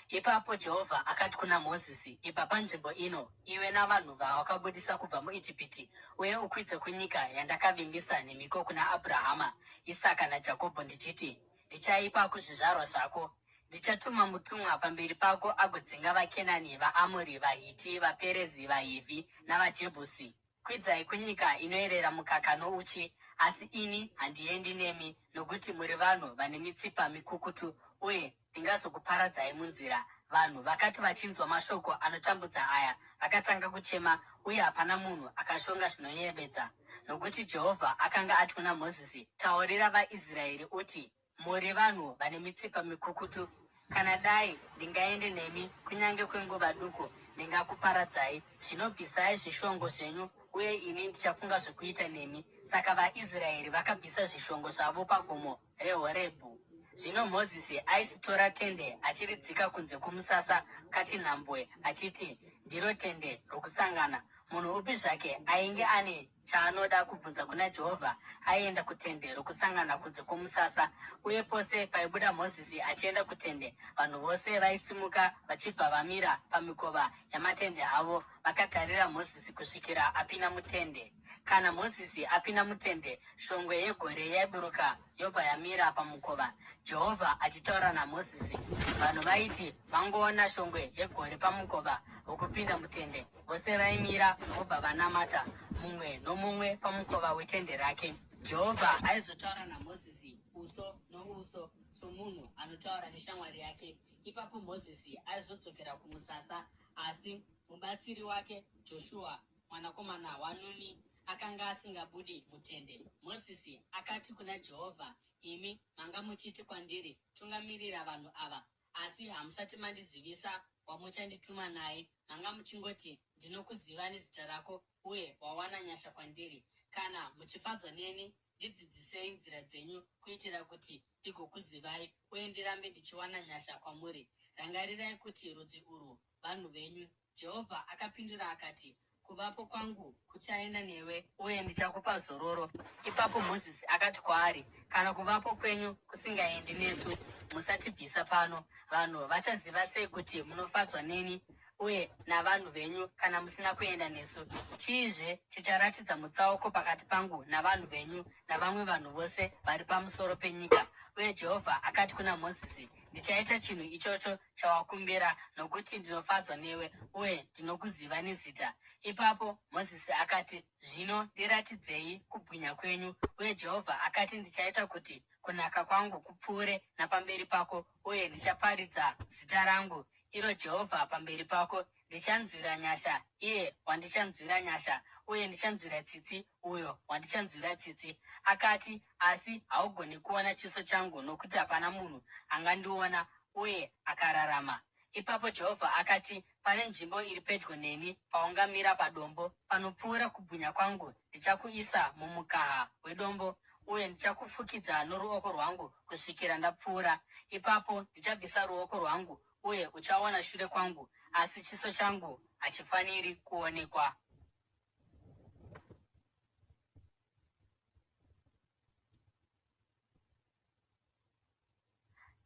[SPEAKER 1] Ipapo Jehovha akati kuna Mozisi, Ibva panzvimbo ino, iwe navanhu vawakabudisa kubva muIjipiti, uye ukwidze kunyika yandakavimbisa nemhiko kuna Abhurahama, Isaka naJakobho ndichiti, Ndichaipa kuzvizvarwa zvako. Ndichatuma mutumwa pamberi pako agodzinga vaKenani, vaAmori, vaHiti, vaPerezi, vaHivhi navaJebhusi. Kwidzai kunyika inoerera mukaka nouchi, asi ini handiendi nemi, nokuti muri vanhu vane mitsipa mikukutu, uye ndingazokuparadzai munzira. Vanhu vakati vachinzwa mashoko anotambudza aya, vakatanga kuchema, uye hapana munhu akashonga zvinoyevedza. Nokuti Jehovha akanga ati kuna Mozisi, Taurira vaIsraeri uti, Muri vanhu vane mitsipa mikukutu. Kana dai ndingaende nemi kunyange kwenguva duku, ndingakuparadzai. Zvino bvisai zvishongo zvenyu, uye ini ndichafunga zvokuita nemi. Saka vaIsraeri vakabvisa zvishongo zvavo pagomo reHorebhu. Zvino Mozisi aisitora tende achiridzika kunze kwomusasa kachinhambwe, achiti ndiro tende rokusangana. Munhu upi zvake ainge ane chaanoda kubvunza kuna Jehovha aienda kutende rokusangana kunze kwomusasa. Uye pose paibuda Mozisi achienda kutende, vanhu vose vaisimuka vachibva vamira pamikova yamatende avo vakatarira Mozisi kusvikira apinda mutende. Kana Mozisi apinda mutende, shongwe yegore yaiburuka yobva yamira pamukova, Jehovha achitaura naMozisi. Vanhu vaiti vangoona shongwe yegore pamukova wokupinda mutende, vose vaimira vobva vanamata, mumwe nomumwe pamukova wetende rake. Jehovha aizotaura naMozisi uso nouso somunhu anotaura neshamwari yake. Ipapo Mozisi aizodzokera kumusasa, asi mubatsiri wake Joshua mwanakomana waNuni akanga asingabudi mutende. Mozisi akati kuna Jehovha, Imi manga muchiti kwandiri, Tungamirira vanhu ava, Asi hamusati mandizivisa wamuchandituma naye. Manga muchingoti, Ndinokuziva nezita rako, uye wawana nyasha kwandiri. Kana muchifadzwa neni, ndidzidzisei nzira dzenyu kuitira kuti ndigokuzivai uye ndirambe ndichiwana nyasha kwamuri. Rangarirai kuti rudzi urwu vanhu venyu. Jehovha akapindura akati, Kuvapo kwangu kuchaenda newe uye ndichakupa zororo. Ipapo Mozisi akati kwaari, Kana kuvapo kwenyu kusingaendi nesu, musatibvisa pano. Vanhu vachaziva sei kuti munofadzwa neni uye navanhu venyu kana musina kuenda nesu? Chiizve chicharatidza mutsauko pakati pangu navanhu venyu navamwe vanhu vose vari pamusoro penyika? Uye Jehovha akati kuna Mozisi, Ndichaita chinhu ichocho chawakumbira, nokuti ndinofadzwa newe uye ndinokuziva nezita. Ipapo Mozisi akati, Zvino ndiratidzei kubwinya kwenyu. Uye Jehovha akati, Ndichaita kuti kunaka kwangu kupfuure napamberi pako, uye ndichaparidza zita rangu, iro Jehovha, pamberi pako. Ndichanzwira nyasha iye wandichanzwira nyasha, uye ndichanzwira tsitsi uyo wandichanzwira tsitsi. Akati, Asi haugoni kuona chiso changu, nokuti hapana munhu angandiona uye akararama. Ipapo Jehovha akati, Pane nzvimbo iri pedyo neni paungamira padombo. Panopfuura kubwinya kwangu, ndichakuisa mumukaha wedombo, uye ndichakufukidza noruoko rwangu kusvikira ndapfuura. Ipapo ndichabvisa ruoko rwangu, uye uchaona shure kwangu, asi chiso changu hachifaniri kuonekwa.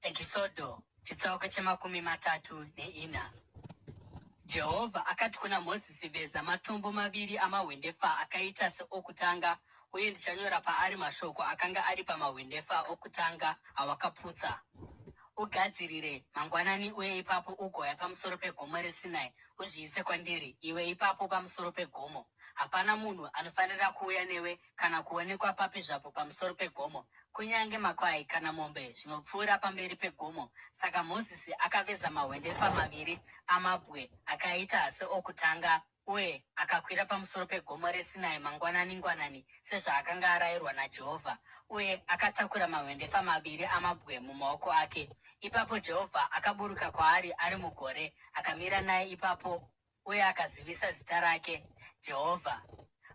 [SPEAKER 1] Ekisodho chitsauko chemakumi matatu neina. Jehovha akati kuna Mozisi, Veza matombo maviri amahwendefa akaita seokutanga, uye ndichanyora paari mashoko akanga ari pamahwendefa okutanga awakaputsa. Ugadzirire mangwanani uye ipapo ugouya pamusoro pegomo reSinai uzviise kwandiri iwe ipapo pamusoro pegomo. Hapana munhu anofanira kuuya newe kana kuonekwa papi zvapo pamusoro pegomo, kunyange makwai kana mombe zvinopfuura pamberi pegomo. Saka Mozisi akaveza mahwendefa maviri amabwe akaita seokutanga uye akakwira pamusoro pegomo reSinai mangwanani-ngwanani sezvaakanga arayirwa naJehovha, uye akatakura mahwendefa maviri amabwe mumaoko ake. Ipapo Jehovha akaburuka kwaari ari mugore, akamira naye ipapo uye akazivisa zita rake, Jehovha.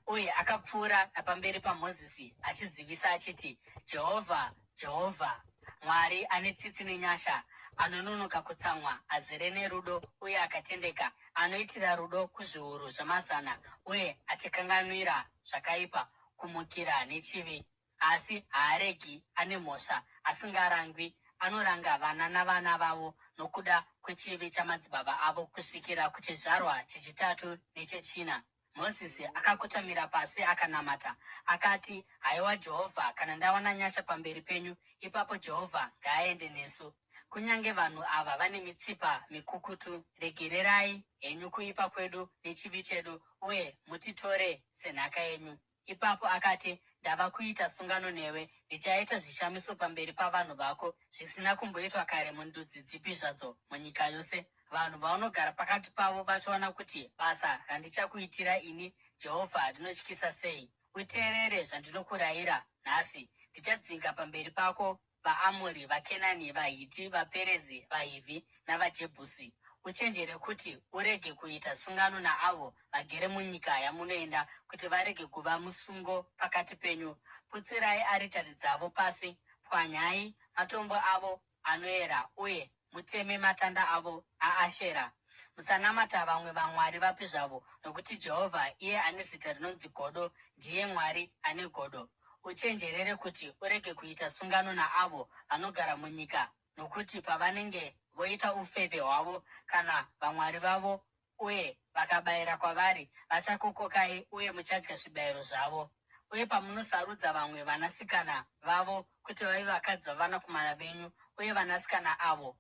[SPEAKER 1] Uye akapfuura napamberi paMozisi achizivisa achiti, Jehovha, Jehovha, Mwari ane tsitsi nenyasha, anononoka kutsamwa, azere nerudo uye akatendeka, anoitira rudo kuzviuru zvamazana uye achikanganwira zvakaipa, kumukira nechivi. Asi haaregi ane mhosva asingarangwi, anoranga vana navana vavo nokuda kwechivi chamadzibaba avo kusvikira kuchizvarwa chechitatu nechechina. Mozisi akakotamira pasi akanamata. Akati, Haiwa Jehovha, kana ndawana nyasha pamberi penyu, ipapo Jehovha ngaaende nesu. Kunyange vanhu ava vane mitsipa mikukutu, regererai henyu kuipa kwedu nechivi chedu, uye mutitore senhaka yenyu. Ipapo akati, Ndava kuita sungano newe, ndichaita zvishamiso pamberi pavanhu vako, zvisina kumboitwa kare mundudzi dzipi zvadzo munyika yose. Vanhu vaunogara pakati pavo vachaona kuti basa randichakuitira ini Jehovha rinotyisa sei. Uteerere zvandinokurayira nhasi. Ndichadzinga pamberi pako vaAmori, vaKenani, vaHiti, vaPerezi, vaHivhi navaJebhusi. Uchenjere kuti urege kuita sungano naavo vagere munyika yamunoenda, kuti varege kuva musungo pakati penyu. Putsirai aritari dzavo pasi, pwanyai matombo avo anoera uye muteme matanda avo aAshera. Musanamata vamwe vamwari vapi zvavo, nokuti Jehovha, iye ane zita rinonzi Godo, ndiye Mwari ane godo. Uchenjerere kuti urege kuita sungano naavo vanogara munyika, nokuti pavanenge voita ufeve hwavo kana vamwari vavo uye vakabayira kwavari, vachakukokai uye muchadya zvibayiro zvavo. Uye pamunosarudza vamwe vanasikana vavo kuti vave vakadzi vavanakomana venyu, uye vanasikana avo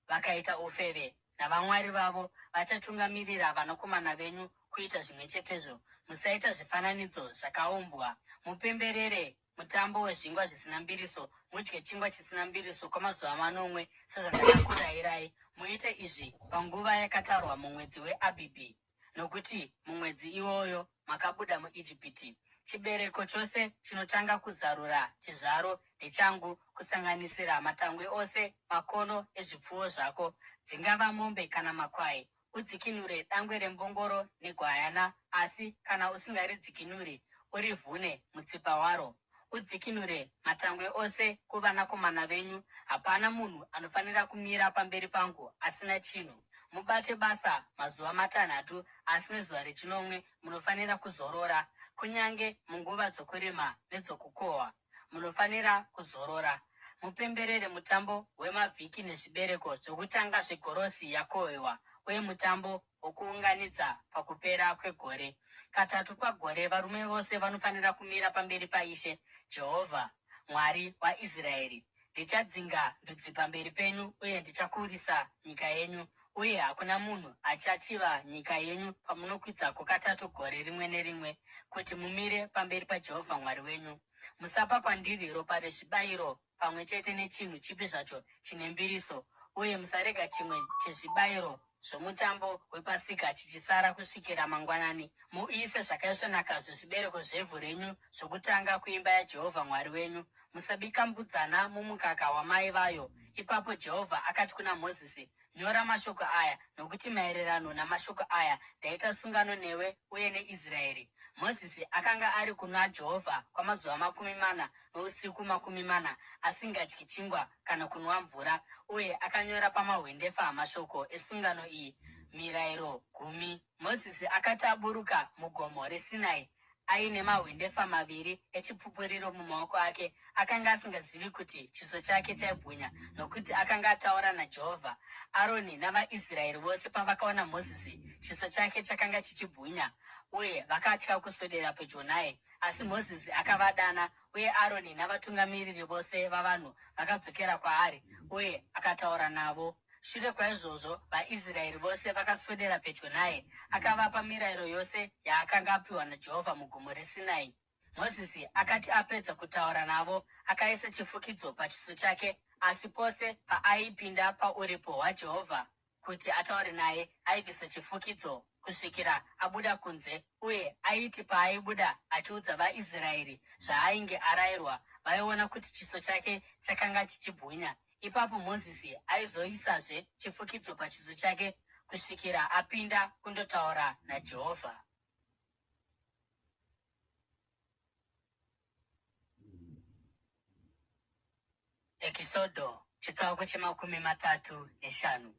[SPEAKER 1] vakaita ufeve navamwari vavo, vachatungamirira vanakomana venyu kuita zvimwe chetezvo. Musaita zvifananidzo zvakaumbwa. Mupemberere Mutambo wezvingwa zvisina mbiriso, mudye chingwa chisina mbiriso kwamazuva manomwe sezvandakakurayirai. Muite izvi panguva yakatarwa mumwedzi weAbhibhi, nokuti mumwedzi iwoyo makabuda muIjipiti. Chibereko chose chinotanga kuzarura chizvaro ndechangu, kusanganisira matangwe ose makono ezvipfuwo zvako, dzingava mombe kana makwai. Udzikinure dangwe rembongoro negwayana, asi kana usingaridzikinuri, urivhune mutsipa waro. Udzikinure matangwe ose kuvanakomana venyu. Hapana munhu anofanira kumira pamberi pangu asina chinhu. Mubate basa mazuva matanhatu, asi nezuva rechinomwe munofanira kuzorora, kunyange munguva dzokurima nedzokukohwa munofanira kuzorora. Mupemberere mutambo wemavhiki nezvibereko zvokutanga zvegorosi yakohwewa uye mutambo wokuunganidza pakupera kwegore. Katatu pagore varume vose vanofanira kumira pamberi paIshe Jehovha, Mwari waIsraeri. Ndichadzinga ndudzi pamberi penyu uye ndichakurisa nyika yenyu, uye hakuna munhu achachiva nyika yenyu pamunokwidzako katatu gore rimwe nerimwe kuti mumire pamberi paJehovha Mwari wenyu. Musapa kwandiri ropa rezvibayiro pamwe chete nechinhu chipi zvacho chine mbiriso, uye musarega chimwe chezvibayiro zvomutambo wePasika chichisara kusvikira mangwanani. Muuyise zvakaisvonaka zvezvibereko zvevhu renyu zvokutanga kuimba yaJehovha Mwari wenyu. Musabika mbudzana mumukaka wamai vayo. Ipapo Jehovha akati kuna Mozisi, Nyora mashoko aya, nokuti maererano namashoko aya ndaita sungano newe uye neIsraeri. Mozisi akanga ari kuna Jehovha kwamazuva 40 nousiku 40, asingadyi chingwa kana kunwa mvura, uye akanyora pamahwendefa mashoko esungano iyi, Mirayiro Gumi. Mozisi akati aburuka muGomo reSinai aine mahwendefa maviri eChipupuriro mumaoko ake, akanga asingazivi kuti chiso chake chaibwinya, nokuti akanga ataura naJehovha. Aroni navaIsraeri vose pavakaona Mozisi, chiso chake chakanga chichibwinya, uye vakatya kuswedera pedyo naye. Asi Mozisi akavadana, uye Aroni navatungamiriri vose vavanhu vakadzokera kwaari, uye akataura navo. Shure kwaizvozvo vaIsraeri vose vakaswedera pedyo naye, akavapa mirayiro yose yaakanga apiwa naJehovha muGomo reSinai. Mozisi akati apedza kutaura navo, akaisa chifukidzo pachiso chake, asi pose paaipinda pauripo hwaJehovha kuti ataure naye, aibvisa chifukidzo kusvikira abuda kunze, uye aiti paaibuda achiudza vaIsraeri zvaainge arayirwa, vaiona kuti chiso chake chakanga chichibwinya. Ipapo Mozisi aizoisazve chifukidzo pachiso chake kusvikira apinda kundotaura naJehovha. Ekisodho chitsauko che35.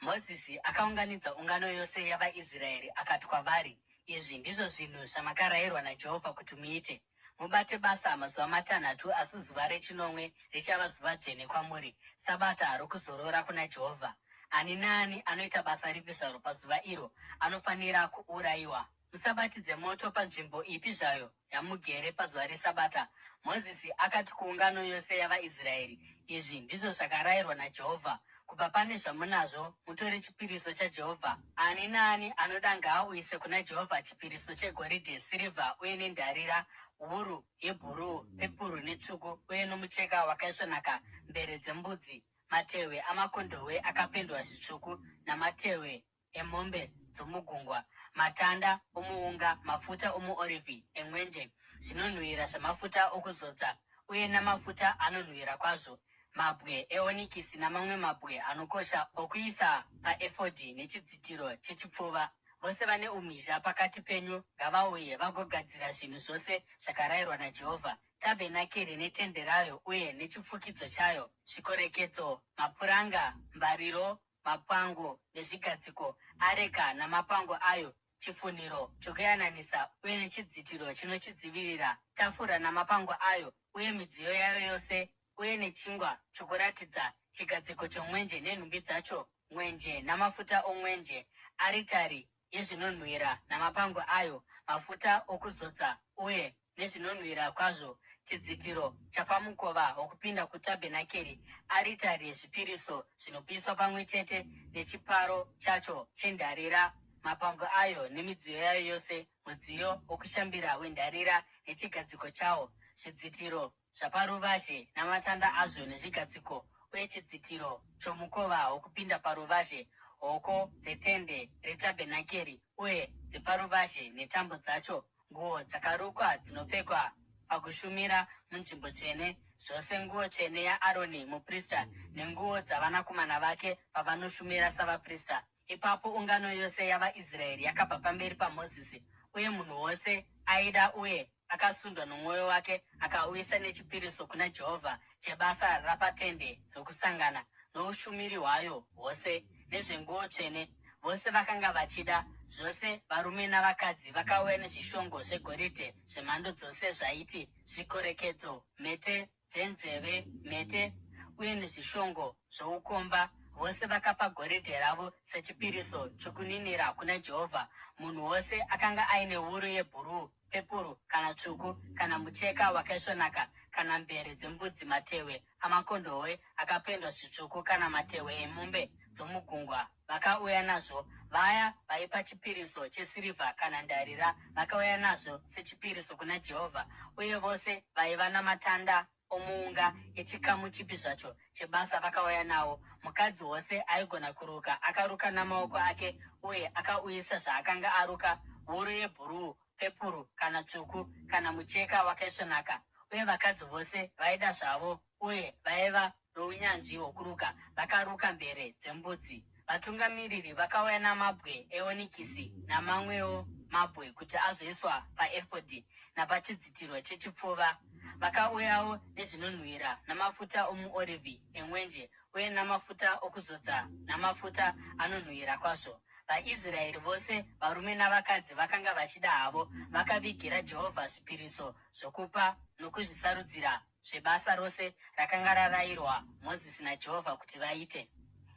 [SPEAKER 1] Mozisi akaunganidza ungano yose yavaIsraeri akati kwavari, Izvi ndizvo zvinhu zvamakarayirwa naJehovha kuti muite. Mubate basa mazuva matanhatu, asi zuva rechinomwe richava zuva dzvene kwamuri, sabata rokuzorora kuna Jehovha. Ani naani anoita basa ripi zvaro pazuva iro anofanira kuurayiwa. Musabatidze moto panzvimbo ipi zvayo yamugere pazuva reSabata. Mozisi akati kuungano yose yavaIsraeri, Izvi ndizvo zvakarayirwa naJehovha, Kubva pane zvamunazvo mutore chipiriso chaJehovha. Ani naani anoda ngaauyise kuna Jehovha chipiriso chegoridhe, sirivha uye nendarira, wuru yebhuruu, pepuru netsvuku uye nomucheka wakaisvonaka, mvere dzembudzi, matehwe amakondohwe akapendwa zvitsvuku namatehwe emombe dzomugungwa, matanda omuunga, mafuta omuorivhi emwenje, zvinonhuhwira zvamafuta okuzodza uye namafuta anonhuhwira kwazvo, mabwe eonikisi namamwe mabwe anokosha okuisa paefodhi nechidzitiro chechipfuva. Vose vane umhizha pakati penyu ngavauye vagogadzira zvinhu zvose zvakarayirwa naJehovha. Tabhenakeri netende rayo uye nechifukidzo chayo, zvikorekedzo, mapuranga, mbariro, mapango nezvigadziko, areka namapango ayo, chifunhiro chokuyananisa uye nechidzitiro chinochidzivirira, tafura namapango ayo uye midziyo yayo yose, uye nechingwa chokuratidza, chigadziko chomwenje nenhumbi dzacho, mwenje namafuta omwenje, aritari yezvinonhuhwira namapango ayo, mafuta okuzodza uye nezvinonhuhwira kwazvo, chidzitiro chapamukova wokupinda kutabhenakeri, aritari yezvipiriso zvinopiswa pamwe chete nechiparo chacho chendarira, mapango ayo nemidziyo yayo yose, mudziyo wokushambira wendarira nechigadziko chawo, zvidzitiro zvaparuvazhe namatanda azvo nezvigadziko, uye chidzitiro chomukova wokupinda paruvazhe, hoko dzetende retabhenakeri uye dzeparuvazhe netambo dzacho. nguo dzakarukwa dzinopfekwa pakushumira munzvimbo tsvene, zvose nguo tsvene yaAroni muprista nenguo dzavanakomana vake pavanoshumira savaprista. Ipapo ungano yose yavaIsraeri yakabva pamberi paMozisi, uye munhu wose aida uye akasundwa nomwoyo wake akauyisa nechipiriso kuna Jehovha chebasa rapatende rokusangana, noushumiri hwayo hwose, nezvenguo tsvene. Vose vakanga vachida, zvose varume navakadzi, vakauya nezvishongo zvegoridhe zvemhando dzose zvaiti zvikorekedzo, mhete dzenzeve, mhete, uye nezvishongo zvoukomba. Vose vakapa goridhe ravo sechipiriso chokuninira kuna Jehovha. Munhu wose akanga aine wuru yebhuruu, pepuru kana tsvuku, kana mucheka wakaisvonaka, kana mvere dzembudzi, matehwe amakondohwe akapendwa zvitsvuku, kana matehwe emombe dzomugungwa, vakauya nazvo. Vaya vaipa chipiriso chesirivha kana ndarira vakauya nazvo sechipiriso kuna Jehovha, uye vose vaiva namatanda omuunga echikamu chipi zvacho chebasa vakauya nawo. Mukadzi wose aigona kuruka akaruka namaoko ake uye akauyisa zvaakanga aruka, wuru yebhuruu, pepuru kana tsvuku, kana mucheka wakaisvonaka. Uye vakadzi vose vaida zvavo uye vaiva nounyanzvi hwokuruka vakaruka mvere dzembudzi. Vatungamiriri vakauya namabwe eonikisi namamwewo mabwe kuti azoiswa paefodhi napachidzitiro chechipfuva. Vakauyawo nezvinonhuhwira namafuta omuorivhi emwenje uye namafuta okuzodza namafuta anonhuhwira kwazvo. VaIsraeri vose, varume navakadzi vakanga vachida havo, vakavigira Jehovha zvipiriso zvokupa nokuzvisarudzira zvebasa rose rakanga rarayirwa Mozisi naJehovha kuti vaite.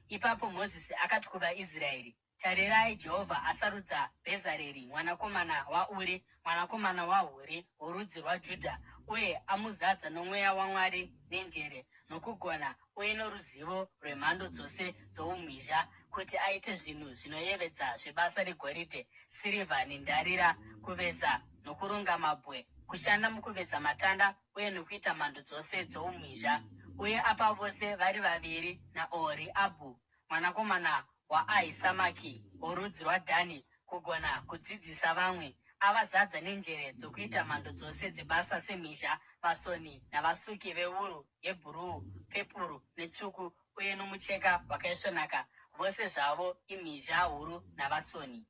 [SPEAKER 1] Ipapo Mozisi akati kuvaIsraeri, Tarirai, Jehovha asarudza Bhezareri mwanakomana waUri, mwanakomana waHuri, worudzi rwaJudha, uye amuzadza noMweya waMwari nenjere, nokugona uye noruzivo rwemhando dzose dzoumhizha, kuti aite zvinhu zvinoyevedza zvebasa regoridhe, sirivha nendarira, kuveza nokuronga mabwe, kushanda mukuveza matanda uye nokuita mhando dzose dzoumhizha. Uye apa vose vari vaviri naOhoriabhu mwanakomana waAhisamaki worudzi rwaDhani kugona kudzidzisa vamwe, avazadza nenjere dzokuita mhando dzose dzebasa semhizha, vasoni navasuki vewuru yebhuruu, pepuru netsvuku uye nomucheka wakaisvonaka, vose zvavo imhizha huru navasoni.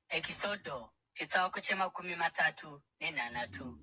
[SPEAKER 1] Ekisodho chitsauko chemakumi matatu nenhanhatu.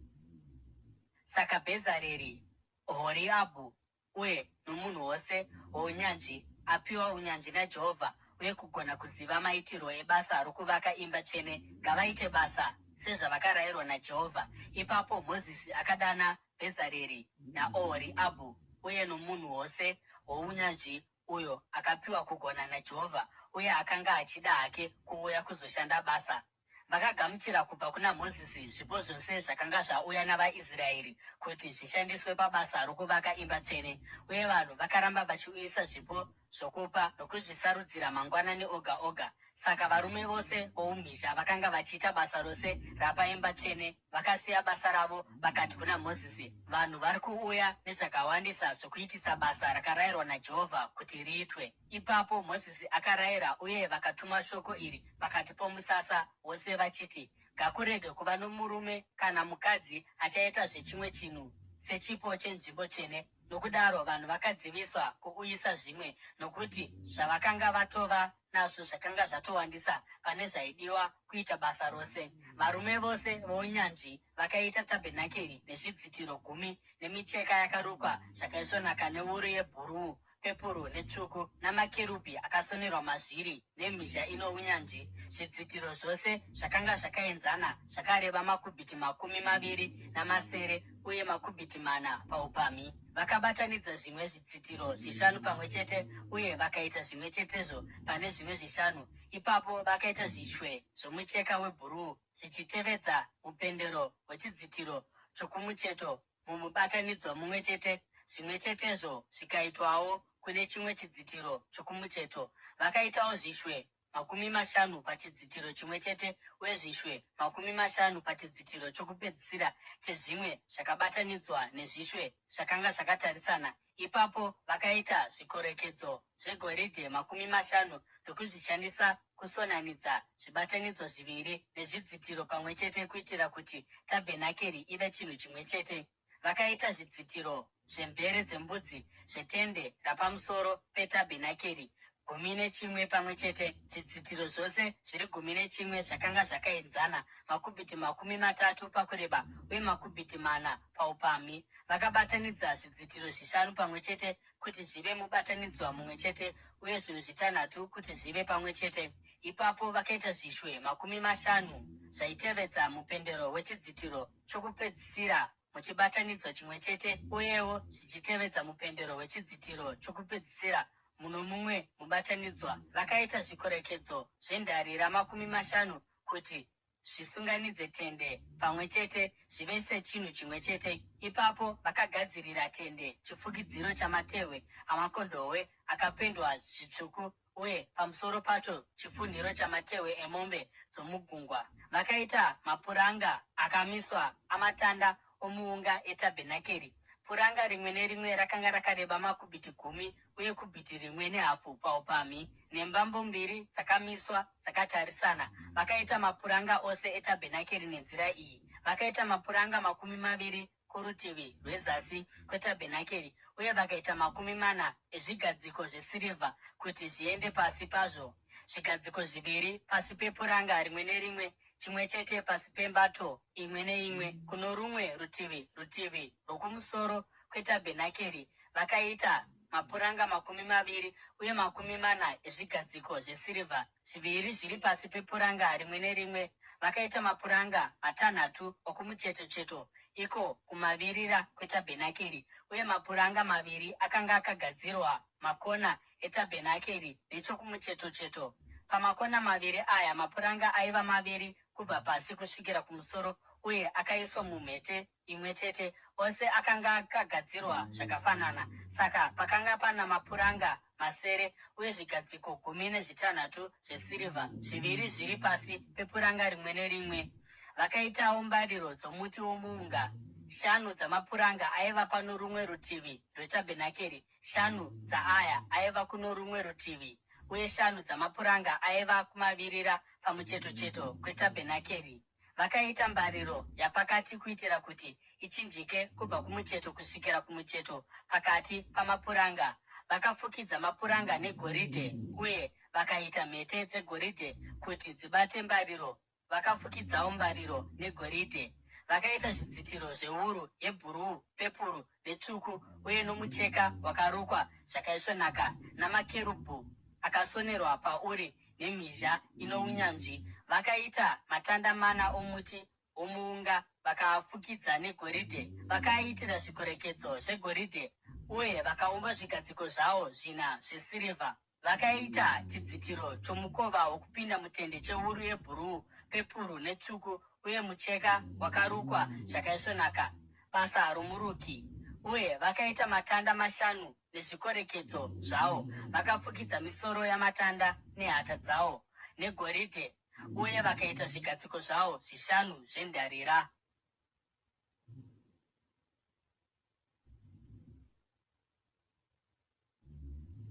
[SPEAKER 1] Saka Bhezareri, Ohoriabhu uye nomunhu wose wounyanzvi apiwa unyanzvi naJehovha uye kugona kuziva maitirwo ebasa rokuvaka imba tsvene ngavaite basa sezvavakarayirwa naJehovha. Ipapo Mozisi akadana Bhezareri naOhoriabhu uye nomunhu wose wounyanzvi uyo akapiwa kugona naJehovha uye akanga achida hake kuuya kuzoshanda basa. Vakagamuchira kubva kuna Mozisi zvipo zvose zvakanga zvauya navaIsraeri kuti zvishandiswe pabasa rokuvaka imba tsvene, uye vanhu vakaramba vachiuyisa zvipo zvokupa nokuzvisarudzira mangwanani oga oga. Saka varume vose voumhizha vakanga vachiita basa rose rapaimba tsvene vakasiya basa ravo vakati kuna Mozisi, Vanhu vari kuuya nezvakawandisa zvokuitisa basa rakarayirwa naJehovha kuti riitwe. Ipapo Mozisi akarayira uye vakatuma shoko iri pakati pomusasa wose vachiti, Ngakurege kuva nomurume kana mukadzi achaita zvechimwe chinhu sechipo chenzvimbo tsvene. Nokudaro vanhu vakadziviswa kuuyisa zvimwe, nokuti zvavakanga vatova nazvo zvakanga zvatowandisa pane zvaidiwa kuita basa rose. Varume vose vounyanzvi vakaita tabhenakeri nezvidzitiro gumi nemicheka yakarukwa zvakaisvonaka newuru yebhuruu, pepuru netsvuku, namakerubhi akasonerwa mazviri nemhizha ino unyanzvi. Zvidzitiro zvose zvakanga zvakaenzana, zvakareba makubhiti 27 uye makubhiti mana paupamhi. Vakabatanidza zvimwe zvidzitiro zvishanu pamwe chete uye vakaita zvimwe chetezvo pane zvimwe zvishanu. Ipapo vakaita zvishwe zvomucheka webhuruu zvichitevedza mupendero wechidzitiro chokumucheto mumubatanidzwa mumwe chete, zvimwe chetezvo zvikaitwawo kune chimwe chidzitiro chokumucheto. Vakaitawo zvishwe. 50 pachidzitiro chimwe chete uye zvishwe 50 pachidzitiro chokupedzisira chezvimwe zvakabatanidzwa nezvishwe zvakanga zvakatarisana. Ipapo vakaita zvikorekedzo zvegoridhe 50 ndokuzvishandisa kusonanidza zvibatanidzwa zviviri nezvidzitiro pamwe chete kuitira kuti tabhenakeri ive chinhu chimwe chete. Vakaita zvidzitiro zvemvere dzembudzi zvetende rapamusoro petabhenakeri, 11 pamwe chete. Zvidzitiro zvose zviri 11 zvakanga zvakaenzana, makubhiti 30 pakureba uye makubhiti mana paupamhi. Vakabatanidza zvidzitiro zvishanu pamwe chete kuti zvive mubatanidzwa mumwe chete uye zvinhu zvitanhatu kuti zvive pamwe chete. Ipapo vakaita zvishwe 50 zvaitevedza mupendero wechidzitiro chokupedzisira muchibatanidzwa chimwe chete uyewo zvichitevedza mupendero wechidzitiro chokupedzisira muno mumwe mubatanidzwa. Vakaita zvikorekedzo zvendarira 50 kuti zvisunganidze tende pamwe chete zvive sechinhu chimwe chete. Ipapo vakagadzirira tende chifukidziro chamatehwe amakondohwe akapendwa zvitsvuku uye pamusoro pacho chifunhiro chamatehwe emombe dzomugungwa. Vakaita mapuranga akamiswa amatanda omuunga etabhenakeri. Puranga rimwe nerimwe rakanga rakareba makubhiti gumi uye kubhiti rimwe nehafu paupamhi, nembambo mbiri dzakamiswa dzakatarisana. Vakaita mapuranga ose etabhenakeri nenzira iyi. Vakaita mapuranga 20 kurutivi rwezasi kwetabhenakeri uye vakaita 40 ezvigadziko zvesirivha kuti zviende pasi pazvo, zvigadziko zviviri pasi pepuranga rimwe nerimwe, chimwe chete pasi pembato imwe neimwe kuno rumwe rutivi, rutivi rwokumusoro kwetabhenakeri. Vakaita mapuranga 20 uye 40 ezvigadziko zvesirivha, zviviri zviri pasi pepuranga rimwe nerimwe. Vakaita mapuranga matanhatu okumuchetocheto, iko kumavirira kwetabhenakeri, uye mapuranga maviri akanga akagadzirwa makona etabhenakeri nechokumuchetocheto. Pamakona maviri aya mapuranga aiva maviri kubva pasi kusvikira kumusoro uye akaiswa mumhete imwe chete. Ose akanga akagadzirwa zvakafanana. Saka pakanga pana mapuranga masere uye zvigadziko 13 zvesirivha, zviviri zviri pasi pepuranga rimwe nerimwe. Vakaitawo mbariro dzomuti womuunga, shanu dzamapuranga aiva pano rumwe rutivi rwetabhenakeri, shanu dzaaya aiva kuno rumwe rutivi, uye shanu dzamapuranga aiva kumavirira pamuchetocheto kwetabhenakeri. Vakaita mbariro yapakati kuitira kuti ichinjike kubva kumucheto kusvikira kumucheto pakati pamapuranga. Vakafukidza mapuranga negoridhe uye vakaita mhete dzegoridhe kuti dzibate mbariro. Vakafukidzawo mbariro negoridhe. Vakaita zvidzitiro zvewuru yebhuruu, pepuru netsvuku uye nomucheka wakarukwa zvakaisvonaka namakerubhu akasonerwa pauri nemhizha inounyanzvi. Vakaita matanda mana omuti womuunga vakaafukidza negoridhe. Vakaaitira zvikorekedzo zvegoridhe uye vakaumba zvigadziko zvawo zvina zvesirivha. Vakaita chidzitiro chomukova wokupinda mutende chewuru yebhuruu, pepuru netsvuku uye mucheka wakarukwa zvakaisvonaka, basa romuruki. Uye vakaita matanda mashanu nezvikorekedzo zvawo, vakafukidza misoro yamatanda nehata dzawo negoridhe, uye vakaita zvigadziko zvawo zvishanu zvendarira.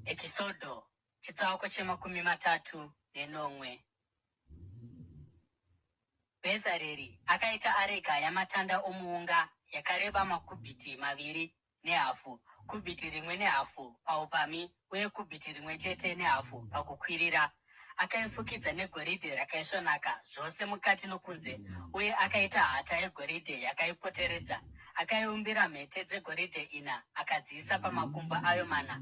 [SPEAKER 1] Ekisodho chitsauko chemakumi 37. Bhezareri akaita areka yamatanda omuunga yakareba makubhiti maviri nehafu, kubhiti rimwe nehafu paupamhi uye kubhiti rimwe chete nehafu pakukwirira. Akaifukidza negoridhe rakaisvonaka, zvose mukati nokunze, uye akaita hata yegoridhe yakaipoteredza. Akaiumbira mhete dzegoridhe ina akadziisa pamakumbo ayo mana,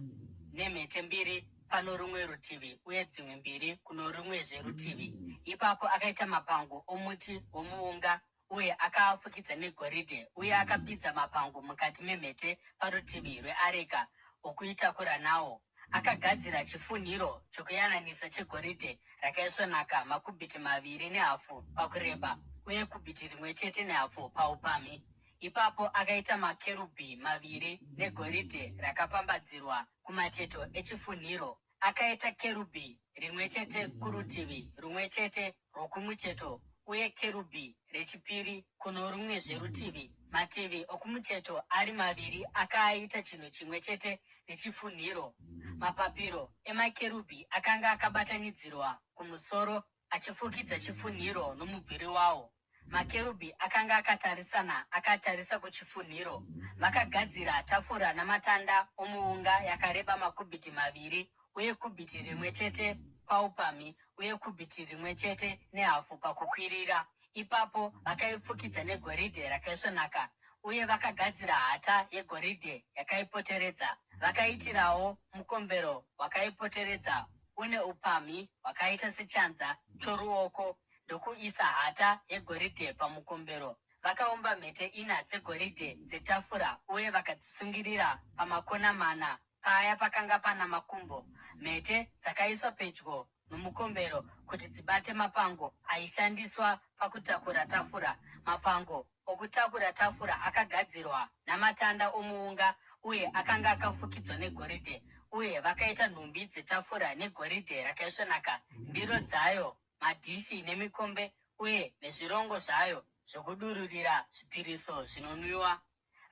[SPEAKER 1] nemhete mbiri pano rumwe rutivi uye dzimwe mbiri kuno rumwezve rutivi. Ipapo akaita mapango omuti womuunga uye akaafukidza negoridhe, uye akapinza mapango mukati memhete parutivi rweareka okuitakura nawo. Akagadzira chifunhiro chokuyananisa chegoridhe rakaisvonaka, makubhiti maviri nehafu pakureba uye kubhiti rimwe chete nehafu paupamhi. Ipapo akaita makerubhi maviri negoridhe rakapambadzirwa kumacheto echifunhiro. Akaita kerubhi rimwe chete kurutivi rumwe chete rwokumucheto uye kerubhi rechipiri kuno rumwezve rutivi. Mativi okumucheto ari maviri akaaita chinhu chimwe chete nechifunhiro. Mapapiro emakerubhi akanga akabatanidzirwa kumusoro achifukidza chifunhiro nomubviri wawo. Makerubhi akanga akatarisana akatarisa kuchifunhiro. Vakagadzira tafura namatanda omuunga yakareba makubhiti maviri uye kubhiti rimwe chete paupamhi uye kubhiti rimwe chete nehafu pakukwirira. Ipapo vakaifukidza negoridhe rakaisvonaka uye vakagadzira hata yegoridhe yakaipoteredza. Vakaitirawo mukombero wakaipoteredza une upamhi hwakaita sechanza choruoko ndokuisa hata yegoridhe pamukombero. Vakaumba mhete ina dzegoridhe dzetafura uye vakadzisungirira pamakona mana paya pakanga pana makumbo. Mhete dzakaiswa pedyo nomukombero kuti dzibate mapango aishandiswa pakutakura tafura. Mapango okutakura tafura akagadzirwa namatanda omuunga uye akanga akafukidzwa negoridhe, uye vakaita nhumbi dzetafura negoridhe rakaisvonaka, ndiro dzayo, madhishi nemikombe uye nezvirongo zvayo zvokudururira zvipiriso zvinonwiwa.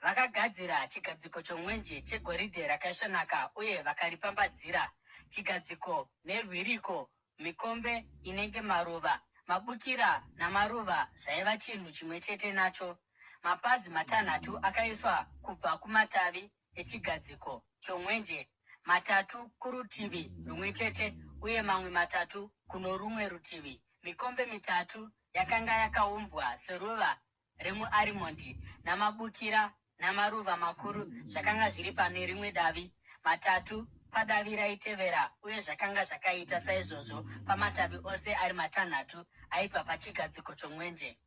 [SPEAKER 1] Vakagadzira chigadziko chomwenje chegoridhe rakaisvonaka uye vakaripambadzira, chigadziko nerwiriko, mikombe inenge maruva, mabukira namaruva zvaiva chinhu chimwe chete nacho. Mapazi matanhatu akaiswa kubva kumatavi echigadziko chomwenje, matatu kurutivi rumwe chete uye mamwe matatu kuno rumwe rutivi. Mikombe mitatu yakanga yakaumbwa seruva remuarimondi namabukira namaruva makuru zvakanga zviri pane rimwe davi, matatu padavi raitevera, uye zvakanga zvakaita saizvozvo pamatavi ose ari matanhatu aibva pachigadziko chomwenje.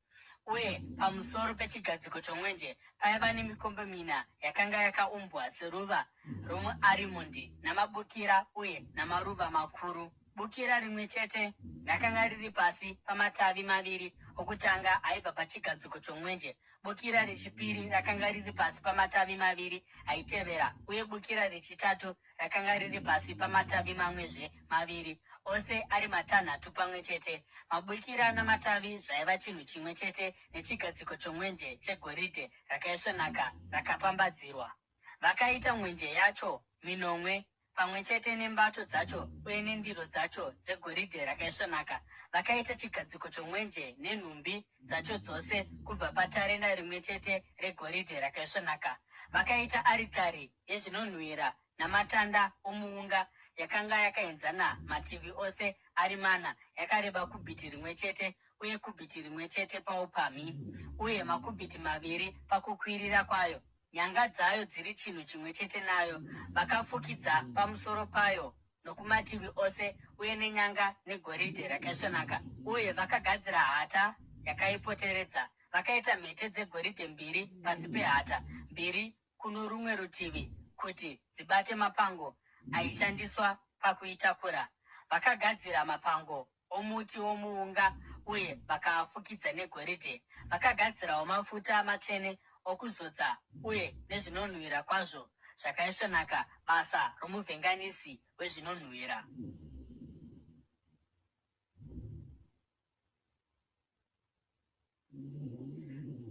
[SPEAKER 1] Uye pamusoro pechigadziko chomwenje paiva nemikombe mina yakanga yakaumbwa seruva romuarimondi namabukira uye namaruva makuru. Bukira rimwe chete rakanga riri pasi pamatavi maviri okutanga aibva pachigadziko chomwenje, bukira rechipiri rakanga riri pasi pamatavi maviri aitevera, uye bukira rechitatu rakanga riri pasi pamatavi mamwezve maviri, ose ari matanhatu pamwe chete. Mabukira namatavi zvaiva chinhu chimwe chete nechigadziko chomwenje chegoridhe rakaisvonaka rakapambadzirwa. Vakaita mwenje yacho minomwe pamwe chete nembato dzacho uye nendiro dzacho dzegoridhe rakaisvonaka. Vakaita chigadziko chomwenje nenhumbi dzacho dzose kubva patarenda rimwe chete regoridhe rakaisvonaka. Vakaita aritari yezvinonhuhwira namatanda omuunga yakanga yakaenzana mativi ose ari mana, yakareba kubhiti rimwe chete uye kubhiti rimwe chete paupamhi uye makubhiti maviri pakukwirira kwayo. Nyanga dzayo dziri chinhu chimwe chete nayo, vakafukidza pamusoro payo nokumativi ose uye nenyanga negoridhe rakaisvonaka, uye vakagadzira hata yakaipoteredza. Vakaita mhete dzegoridhe mbiri pasi pehata, mbiri kuno rumwe rutivi, kuti dzibate mapango aishandiswa pakuitakura. Vakagadzira mapango omuti womuunga uye vakaafukidza negoridhe. Vakagadzirawo mafuta matsvene okuzodza uye nezvinonhuhwira kwazvo zvakaisvonaka, basa romuvhenganisi wezvinonhuhwira.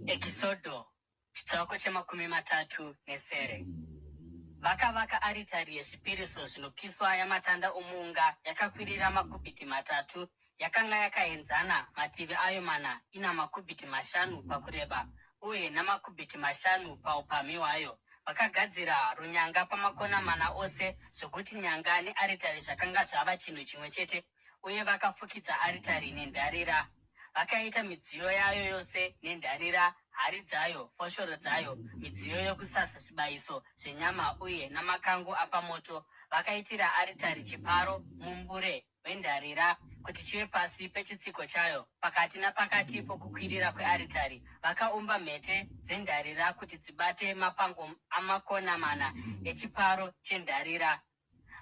[SPEAKER 1] Ekisodho chitsauko che37. Vakavaka aritari yezvipiriso zvinopiswa yamatanda omuunga yakakwirira makubhiti matatu, yakanga yakaenzana mativi ayo mana, ina makubhiti mashanu pakureba uye namakubhiti mashanu paupamhi hwayo. Vakagadzira runyanga pamakona mana ose zvokuti nyanga nearitari zvakanga zvava chinhu chimwe chete uye vakafukidza aritari nendarira. Vakaita midziyo yayo yose nendarira, hari dzayo, foshoro dzayo, midziyo yokusasa zvibayiso zvenyama uye namakango apamoto. Vakaitira aritari chiparo, mumbure wendarira, kuti chive pasi pechitsiko chayo, pakati napakati pokukwirira kwearitari. Vakaumba mhete dzendarira kuti dzibate mapango amakona mana echiparo chendarira.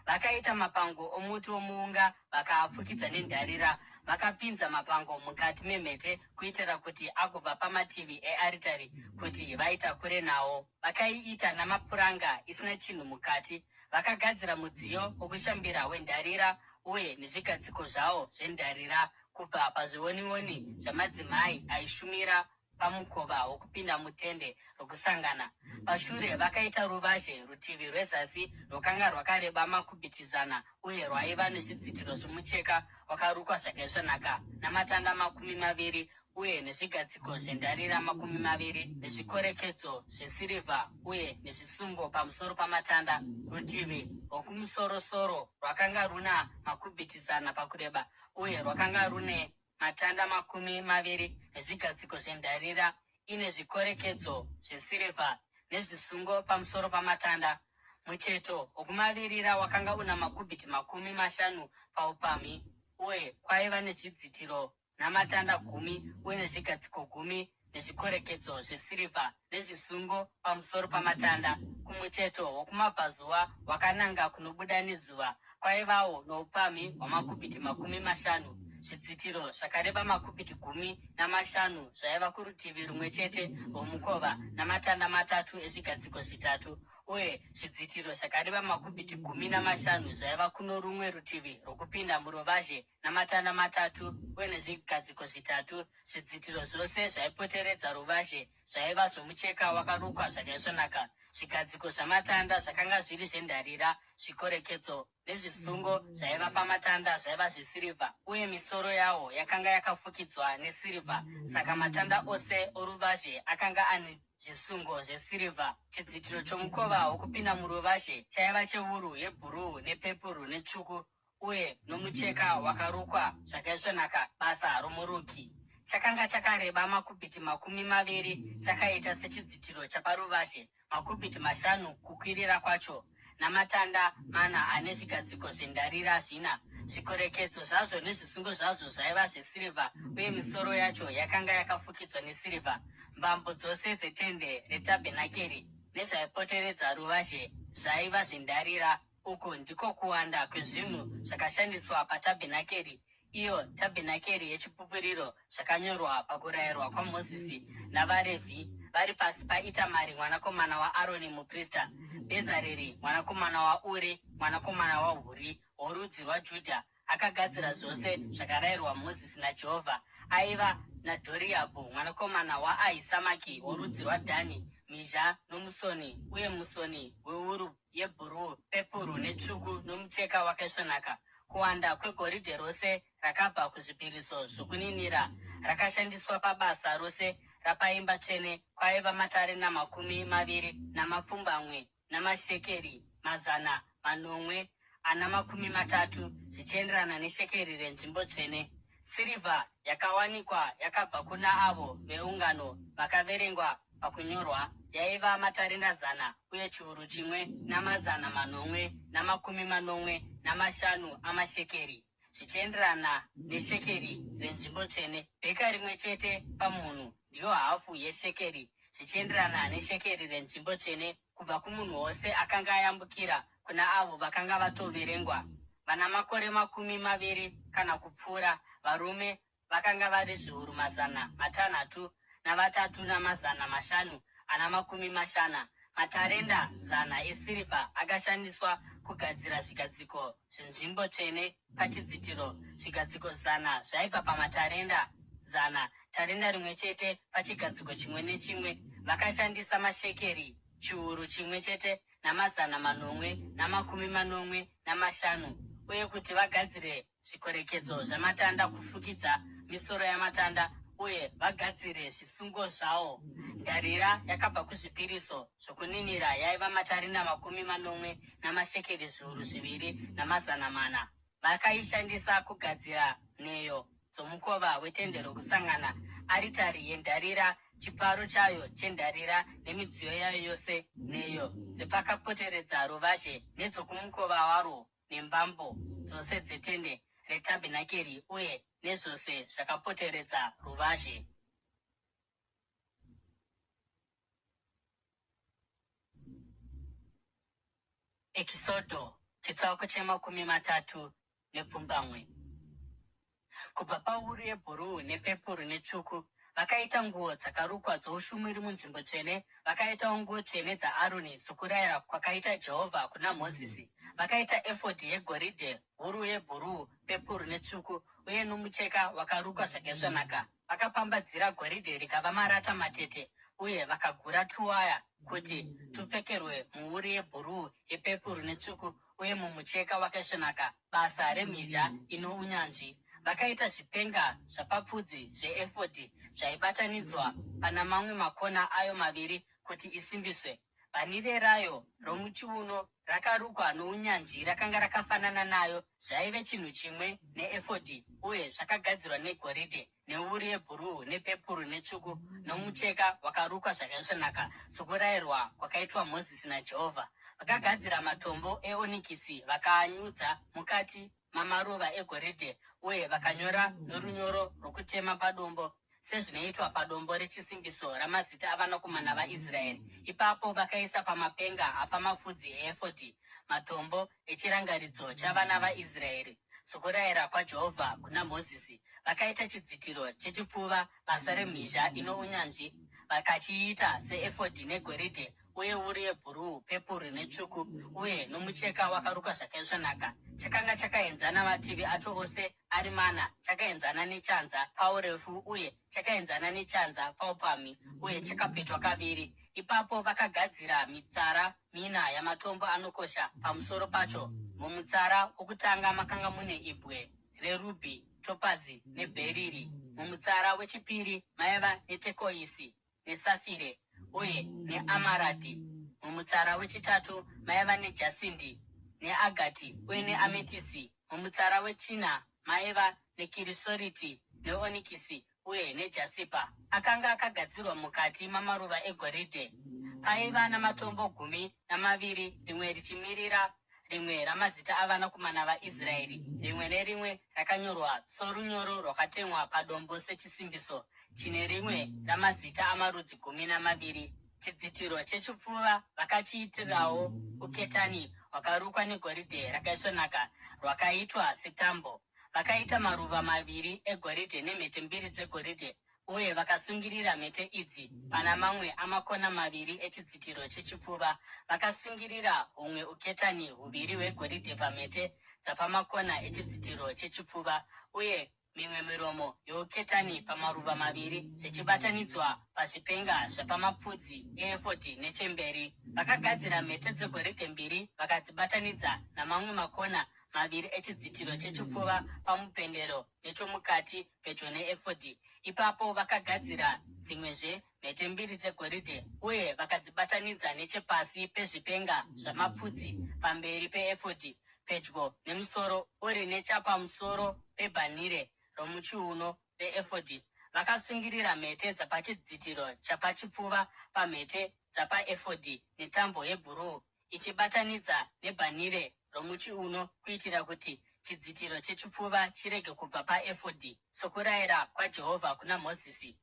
[SPEAKER 1] Vakaita mapango omuti womuunga vakaafukidza nendarira. Vakapinza mapango mukati memhete kuitira kuti agobva pamativi earitari kuti vaitakure nawo. Vakaiita namapuranga isina chinhu mukati. Vakagadzira mudziyo wokushambira wendarira uye nezvigadziko zvawo zvendarira kubva pazvionioni zvamadzimai aishumira pamukova wokupinda mutende rokusangana. Pashure vakaita ruvazhe rutivi rwezasi rwakanga rwakareba makubhiti zana uye rwaiva nezvidzitiro zvomucheka wakarukwa zvakaisvonaka namatanda 20 uye nezvigadziko zvendarira 20 nezvikorekedzo zvesirivha uye nezvisungo pamusoro pamatanda. Rutivi rwokumusorosoro rwakanga runa makubhiti zana pakureba uye rwakanga rune matanda 20 nezvigadziko zvendarira ine zvikorekedzo zvesirivha nezvisungo pamusoro pamatanda. Mucheto wokumavirira wakanga una makubhiti 50 paupamhi uye kwaiva nezvidzitiro namatanda gumi uye nezvigadziko gumi nezvikorekedzo zvesirivha nezvisungo pamusoro pamatanda. Kumucheto wokumabvazuva wakananga kunobuda nezuva kwaivawo noupamhi hwamakubhiti 50. Zvidzitiro zvakareba makubhiti 15 zvaiva kurutivi rumwe chete rwomukova namatanda matatu ezvigadziko zvitatu, uye zvidzitiro zvakareba makubhiti 15 zvaiva kuno rumwe rutivi rwokupinda muruvazhe namatanda matatu uye nezvigadziko zvitatu. Zvidzitiro zvose zvaipoteredza ruvazhe zvaiva zvomucheka wakarukwa zvakaisvonaka. Zvigadziko zvamatanda zvakanga zviri zvendarira, zvikorekedzo nezvisungo zvaiva pamatanda zvaiva zvesirivha, uye misoro yawo yakanga yakafukidzwa nesirivha. Saka matanda ose oruvazhe akanga ane zvisungo zvesirivha. Chidzitiro chomukova wokupinda muruvazhe chaiva chewuru yebhuruu nepepuru netsvuku uye nomucheka wakarukwa zvakaisvonaka, basa romuruki. Chakanga chakareba makubhiti 20, chakaita sechidzitiro chaparuvazhe, makubhiti mashanu kukwirira kwacho, namatanda mana ane zvigadziko zvendarira zvina. Zvikorekedzo zvazvo nezvisungo zvazvo zvaiva zvesirivha, uye misoro yacho yakanga yakafukidzwa nesirivha. Mbambo dzose dzetende retabhenakeri nezvaipoteredza ruvazhe zvaiva zvendarira. Uku ndiko kuwanda kwezvinhu zvakashandiswa patabhenakeri, iyo tabhenakeri yechipupuriro, zvakanyorwa pakurayirwa kwaMozisi navaRevhi vari pasi paItamari mwanakomana waAroni muprista, Bhezareri mwanakomana waUri mwanakomana waHuri worudzi rwaJudha, Akagadzira zvose zvakarayirwa Mozisi naJehovha. Aiva naDhoriyabhu mwanakomana waAhisamaki worudzi rwaDhani, mhizha nomusoni, uye musoni wewuru yebhuruu, pepuru netsvuku nomucheka wakaisvonaka. Kuwanda kwegoridhe rose rakabva kuzvipiriso zvokuninira rakashandiswa pabasa rose rapaimba tsvene kwaiva matarena 27 namashekeri 730, zvichienderana neshekeri renzvimbo tsvene. Sirivha yakawanikwa yakabva kuna avo veungano vakaverengwa pakunyorwa yaiva matarenda zana uye 1775 amashekeri, zvichienderana neshekeri renzvimbo tsvene. Bheka rimwe chete pamunhu ndiyo hafu yeshekeri, zvichienderana neshekeri renzvimbo tsvene, kubva kumunhu wose akanga ayambukira kuna avo vakanga vatoverengwa, vana makore 20 kana kupfuura, varume vakanga vari 603,550. Matarenda zana esirivha akashandiswa kugadzira zvigadziko zvenzvimbo tsvene pachidzitiro, zvigadziko zana zvaibva pamatarenda zana, tarenda rimwe chete pachigadziko chimwe nechimwe. Vakashandisa mashekeri 1775, uye kuti vagadzire zvikorekedzo zvamatanda kufukidza misoro yamatanda uye vagadzire zvisungo zvawo. Ndarira yakabva kuzvipiriso zvokuninira yaiva matarina 70 namashekeri 2400. Vakaishandisa kugadzira nheyo dzomukova wetende rokusangana, aritari yendarira, chiparo chayo chendarira nemidziyo yayo yose, nheyo dzepakapoteredza ruvazhe nedzokumukova warwo nembambo dzose dzetende retabhenakeri uye nezvose zvakapoteredza ruvazhe. Ekisodho chitsauko chemakumi matatu nepfumbamwe. Kubva pawuru yebhuruu nepepuru netsvuku Vakaita nguo dzakarukwa dzoushumiri munzvimbo tsvene, vakaitawo nguo tsvene dzaAroni sokurayira kwakaita Jehovha kuna Mozisi. Vakaita efodhi yegoridhe, wuru yebhuruu, pepuru netsvuku, uye nomucheka wakarukwa zvakaisvonaka. Vakapambadzira goridhe rikava marata matete uye vakagura tuwaya kuti tupfekerwe muwuru yebhuruu, yepepuru netsvuku uye mumucheka wakaisvonaka, basa remhizha ino unyanzvi. Vakaita zvipenga zvapapfudzi zveefodhi zvaibatanidzwa pana mamwe makona ayo maviri kuti isimbiswe. Bhanhire rayo romuchiuno rakarukwa nounyanzvi rakanga rakafanana nayo, zvaive chinhu chimwe neefodhi uye zvakagadzirwa negoridhe, newuru yebhuruu, nepepuru, netsvuku, nomucheka wakarukwa zvakaisvonaka, sokurayirwa kwakaitwa Mozisi naJehovha. Vakagadzira matombo eonikisi vakaanyudza mukati mamaruva egoridhe uye vakanyora norunyoro rwokutema padombo sezvinoitwa padombo rechisimbiso ramazita avanakomana vaIsraeri. Ipapo vakaisa pamapenga apamafudzi eefodhi matombo echirangaridzo chavana vaIsraeri, sokurayira kwaJehovha kuna Mozisi. Vakaita chidzitiro chechipfuva, basa remhizha ino unyanzvi, vakachiita seefodhi negoridhe uye wuru yebhuruu, pepuru netsvuku, uye nomucheka wakarukwa zvakaisvonaka. Chakanga chakaenzana mativi acho ose ari mana, chakaenzana nechanza paurefu uye chakaenzana nechanza paupamhi, uye chakapetwa kaviri. Ipapo vakagadzira mitsara mina yamatombo anokosha pamusoro pacho. Mumutsara wokutanga makanga mune ibwe rerubhi, topazi nebheriri. Mumutsara wechipiri maiva netekoisi, nesafire uye neamaradhi. Mumutsara wechitatu maiva nejasindi, neagati uye neametisi. Mumutsara wechina maiva nekirisoriti, neonikisi uye nejasipa. Akanga akagadzirwa mukati mamaruva egoridhe. Paiva namatombo 12, rimwe richimirira rimwe ramazita avanakomana vaIsraeri, rimwe nerimwe rakanyorwa sorunyoro rwakatemwa padombo sechisimbiso chine rimwe ramazita amarudzi 12. Chidzitiro chechipfuva vakachiitirawo uketani hwakarukwa negoridhe rakaisvonaka rwakaitwa setambo. Vakaita maruva maviri egoridhe nemhete mbiri dzegoridhe uye vakasungirira mhete idzi pana mamwe amakona maviri echidzitiro chechipfuva. Vakasungirira humwe uketani huviri hwegoridhe pamhete dzapamakona echidzitiro chechipfuva uye mimwe miromo youketani pamaruva maviri zvichibatanidzwa pazvipenga zvapamapfudzi eefodhi nechemberi. Vakagadzira mhete dzegoridhe mbiri vakadzibatanidza namamwe makona maviri echidzitiro chechipfuva pamupendero nechomukati pedyo neefodhi. Ipapo vakagadzira dzimwezve mhete mbiri dzegoridhe uye vakadzibatanidza nechepasi pezvipenga zvamapfudzi pamberi peefodhi pedyo nemusoro uri nechapamusoro pebhanhire romuchiuno reefodhi. Vakasungirira mhete dzapachidzitiro chapachipfuva pamhete dzapaefodhi netambo yebhuruu ichibatanidza nebhanhire romuchiuno kuitira kuti chidzitiro chechipfuva chirege kubva paefodhi, sokurayira kwaJehovha kuna Mozisi.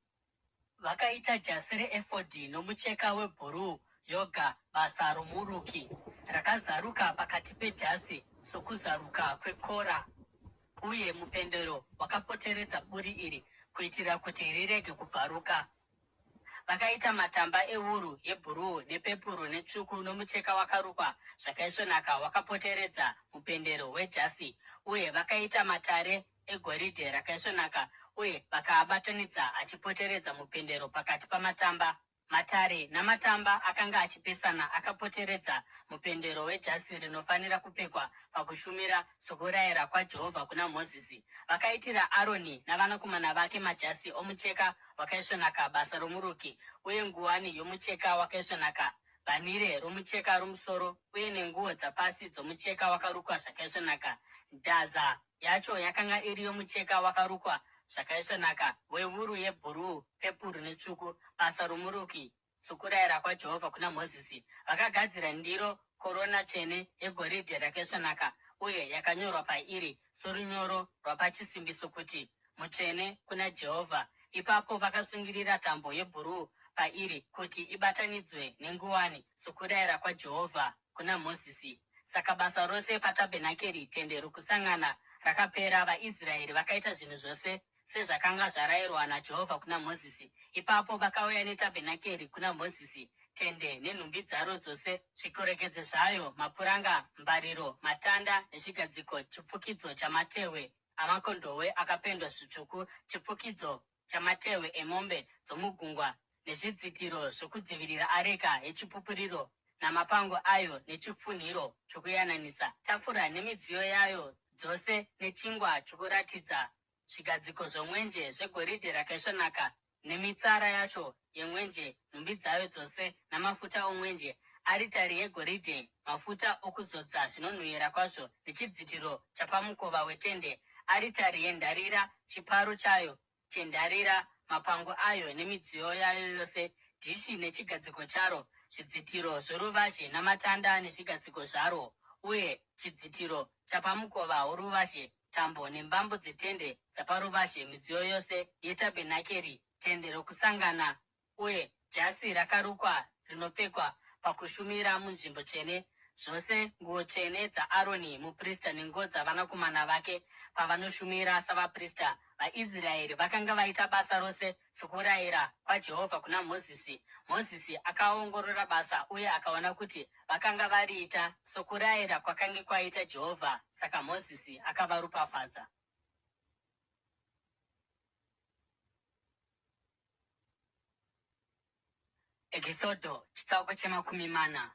[SPEAKER 1] Vakaita jasi reefodhi nomucheka webhuruu yoga, basa romuruki, rakazaruka pakati pejasi sokuzaruka kwekora, uye mupendero wakapoteredza buri iri kuitira kuti rirege kubvaruka. Vakaita matamba ewuru yebhuruu nepepuru netsvuku nomucheka wakarukwa zvakaisvonaka wakapoteredza mupendero wejasi, uye vakaita matare egoridhe rakaisvonaka uye vakaabatanidza achipoteredza mupendero pakati pamatamba. Matare namatamba akanga achipesana akapoteredza mupendero wejasi rinofanira kupfekwa pakushumira, sokurayira kwaJehovha kuna Mozisi. Vakaitira Aroni navanakomana vake majasi omucheka wakaisvonaka, basa romuruki, uye nguwani yomucheka wakaisvonaka, bhanhire romucheka romusoro, uye nenguo dzapasi dzomucheka wakarukwa zvakaisvonaka, ndaza yacho yakanga iri yomucheka wakarukwa zvakaisvonaka, wewuru yebhuruu, pepuru netsvuku, basa romuruki, sokurayira kwaJehovha kuna Mozisi. Vakagadzira ndiro korona tsvene yegoridhe rakaisvonaka uye yakanyorwa pairi sorunyoro rwapachisimbiso kuti, Mutsvene kuna Jehovha. Ipapo vakasungirira tambo yebhuruu pairi kuti ibatanidzwe nenguwani, sokurayira kwaJehovha kuna Mozisi. Saka basa rose patabhenakeri, tende rokusangana, rakapera. VaIsraeri vakaita zvinhu zvose. sezvakanga zvarayirwa naJehovha kuna Mozisi. Ipapo vakauya netabhenakeri kuna Mozisi, tende nenhumbi dzaro dzose, zvikorekedzo zvayo, mapuranga, mbariro, matanda nezvigadziko, chifukidzo chamatehwe amakondohwe akapendwa zvitsvuku, chifukidzo chamatehwe emombe dzomugungwa, nezvidzitiro zvokudzivirira areka yechipupuriro namapango ayo nechifunhiro chokuyananisa, tafura nemidziyo yayo dzose nechingwa chokuratidza, zvigadziko zvomwenje zvegoridhe rakaisvonaka nemitsara yacho yemwenje, nhumbi dzayo dzose namafuta omwenje, aritari yegoridhe, mafuta okuzodza zvinonhuhwira kwazvo nechidzitiro chapamukova wetende, aritari yendarira, chiparo chayo chendarira, mapango ayo nemidziyo yayo yose, dhishi nechigadziko charo, zvidzitiro zvoruvazhe namatanda nezvigadziko zvarwo, uye chidzitiro chapamukova woruvazhe, tambo nembambo dzetende dzaparuvazhe, midziyo yose yetabhenakeri, tende rokusangana, uye jasi rakarukwa rinopfekwa pakushumira munzvimbo tsvene, zvose nguo tsvene dzaAroni muprista nenguo dzavanakomana vake pavanoshumira savaprista. VaIsraeri vakanga vaita basa rose sokurayira kwaJehovha kuna Mozisi. Mozisi akaongorora basa uye akaona kuti vakanga variita sokurayira kwakange kwaita Jehovha, saka Mozisi akavaropafadza. Ekisodho chitsauko chemakumi mana.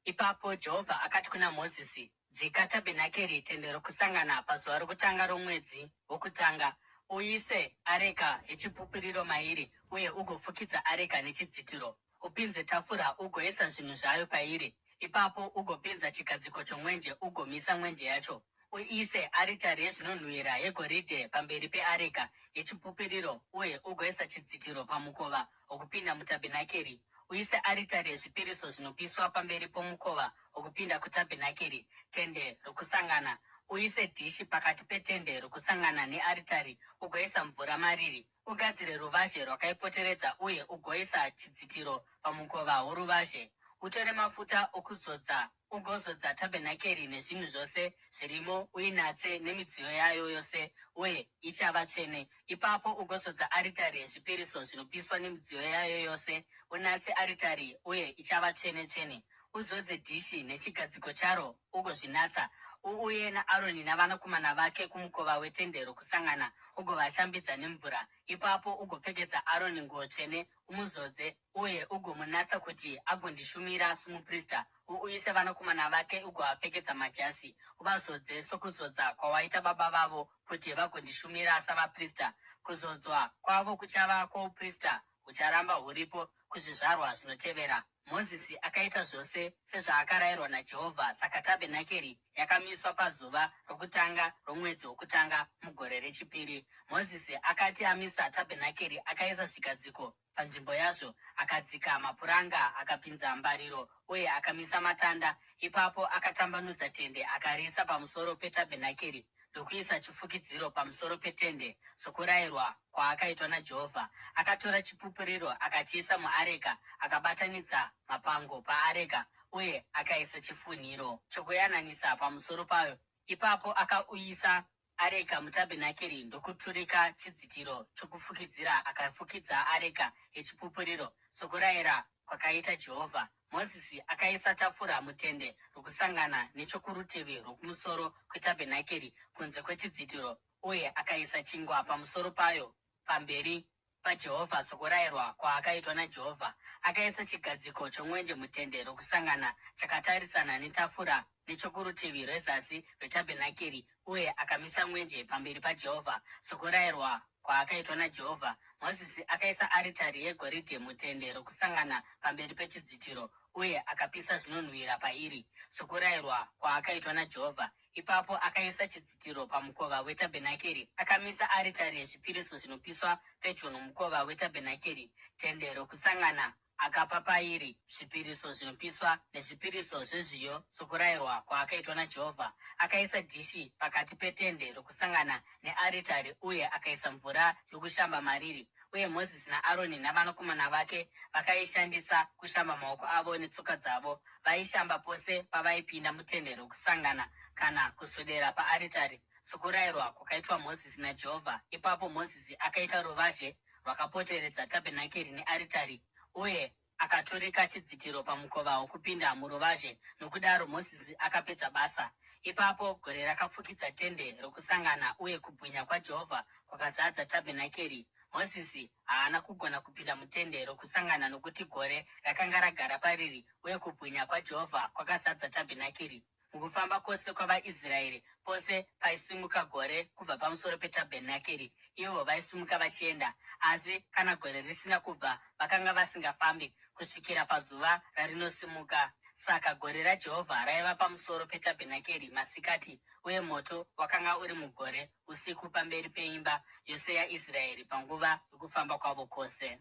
[SPEAKER 1] Ipapo Jehovha akati kuna Mozisi, Dzika tabhenakeri, tende rokusangana, pazuva rokutanga romwedzi wokutanga. Uise areka yechipupuriro mairi uye ugofukidza areka nechidzitiro. Upinze tafura ugoisa zvinhu zvayo pairi. Ipapo ugopinza chigadziko chomwenje ugomisa mwenje yacho. Uise aritari yezvinonhuhwira yegoridhe pamberi peareka yechipupuriro uye ugoisa chidzitiro pamukova wokupinda mutabhenakeri. Uise aritari yezvipiriso zvinopiswa pamberi pomukova wokupinda kutabhenakeri, tende rokusangana. Uise dhishi pakati petende rokusangana nearitari ugoisa mvura mariri. Ugadzire ruvazhe rwakaipoteredza uye ugoisa chidzitiro pamukova woruvazhe. Utore mafuta okuzodza ugozodza tabhenakeri nezvinhu zvose zvirimo, uinatse nemidziyo yayo yose, uye ichava tsvene. Ipapo ugozodza aritari yezvipiriso zvinopiswa nemidziyo yayo yose, unatse aritari, uye ichava tsvene tsvene. Uzodze dhishi nechigadziko charo ugozvinatsa. Uuye naAroni navanakomana vake kumukova wetende rokusangana, ugovashambidza nemvura. Ipapo ugopfekedza Aroni nguo tsvene, umuzodze, uye ugomunatsa kuti agondishumira somuprista. Uuyise vanakomana vake ugovapfekedza majasi, uvazodze sokuzodza kwawaita baba vavo, kuti vagondishumira savaprista. Kuzodzwa kwavo kuchava kwouprista hucharamba huripo kuzvizvarwa zvinotevera. Mozisi akaita zvose sezvaakarayirwa naJehovha. Saka tabhenakeri yakamiswa pazuva rokutanga romwedzi wokutanga mugore rechipiri. Mozisi akati amisa tabhenakeri, akaisa zvigadziko panzvimbo yazvo, akadzika mapuranga, akapinza mbariro uye akamisa matanda. Ipapo akatambanudza tende akariisa pamusoro petabhenakeri ndokuisa chifukidziro pamusoro petende sokurayirwa kwaakaitwa naJehovha. Akatora Chipupuriro akachiisa muareka, akabatanidza mapango paareka uye akaisa chifunhiro chokuyananisa pamusoro payo. Ipapo akauyisa areka mutabhenakeri ndokuturika chidzitiro chokufukidzira akafukidza areka yeChipupuriro sokurayira kwakaita Jehovha. Mozisi akaisa tafura mutende rokusangana nechokurutivi rwokumusoro kwetabhenakeri kunze kwechidzitiro uye akaisa chingwa pamusoro payo pamberi paJehovha sokurayirwa kwaakaitwa naJehovha. Akaisa chigadziko chomwenje mutende rokusangana chakatarisana netafura nechokurutivi rwezasi rwetabhenakeri uye akamisa mwenje pamberi paJehovha sokurayirwa kwaakaitwa naJehovha. Mozisi akaisa aritari yegoridhe mutende rokusangana pamberi pechidzitiro uye akapisa zvinonhuhwira pairi sokurayirwa kwaakaitwa naJehovha. Ipapo akaisa chidzitiro pamukova wetabhenakeri, akamisa aritari yezvipiriso zvinopiswa pedyo nomukova wetabhenakeri, tende rokusangana, akapa pairi zvipiriso zvinopiswa nezvipiriso zvezviyo sokurayirwa kwaakaitwa naJehovha. Akaisa dhishi pakati petende rokusangana nearitari uye akaisa mvura yokushamba mariri, uye Mozisi naAroni navanakomana vake vakaishandisa kushamba maoko avo netsoka dzavo. Vaishamba pose pavaipinda mutende rokusangana kana kuswedera paaritari. sokurayirwa kwakaitwa Mozisi naJehovha. Ipapo Mozisi akaita ruvazhe rwakapoteredza tabhenakeri nearitari uye akaturika chidzitiro pamukova wokupinda muruvazhe. Nokudaro Mozisi akapedza basa. Ipapo gore rakafukidza tende rokusangana uye kubwinya kwaJehovha kwakazadza tabhenakeri. Mozisi haana kugona kupinda mutende rokusangana nokuti gore rakanga ragara pariri uye kubwinya kwaJehovha kwakazadza tabhenakeri. Mukufamba kwose kwavaIsraeri, pose paisimuka gore kubva pamusoro petabhenakeri, ivo vaisimuka vachienda. Asi kana gore risina kubva, vakanga vasingafambi kusvikira pazuva rarinosimuka. Saka gore raJehovha raiva pamusoro petabhenakeri masikati, uye moto wakanga uri mugore usiku pamberi peimba yose yaIsraeri panguva yokufamba kwavo kwose.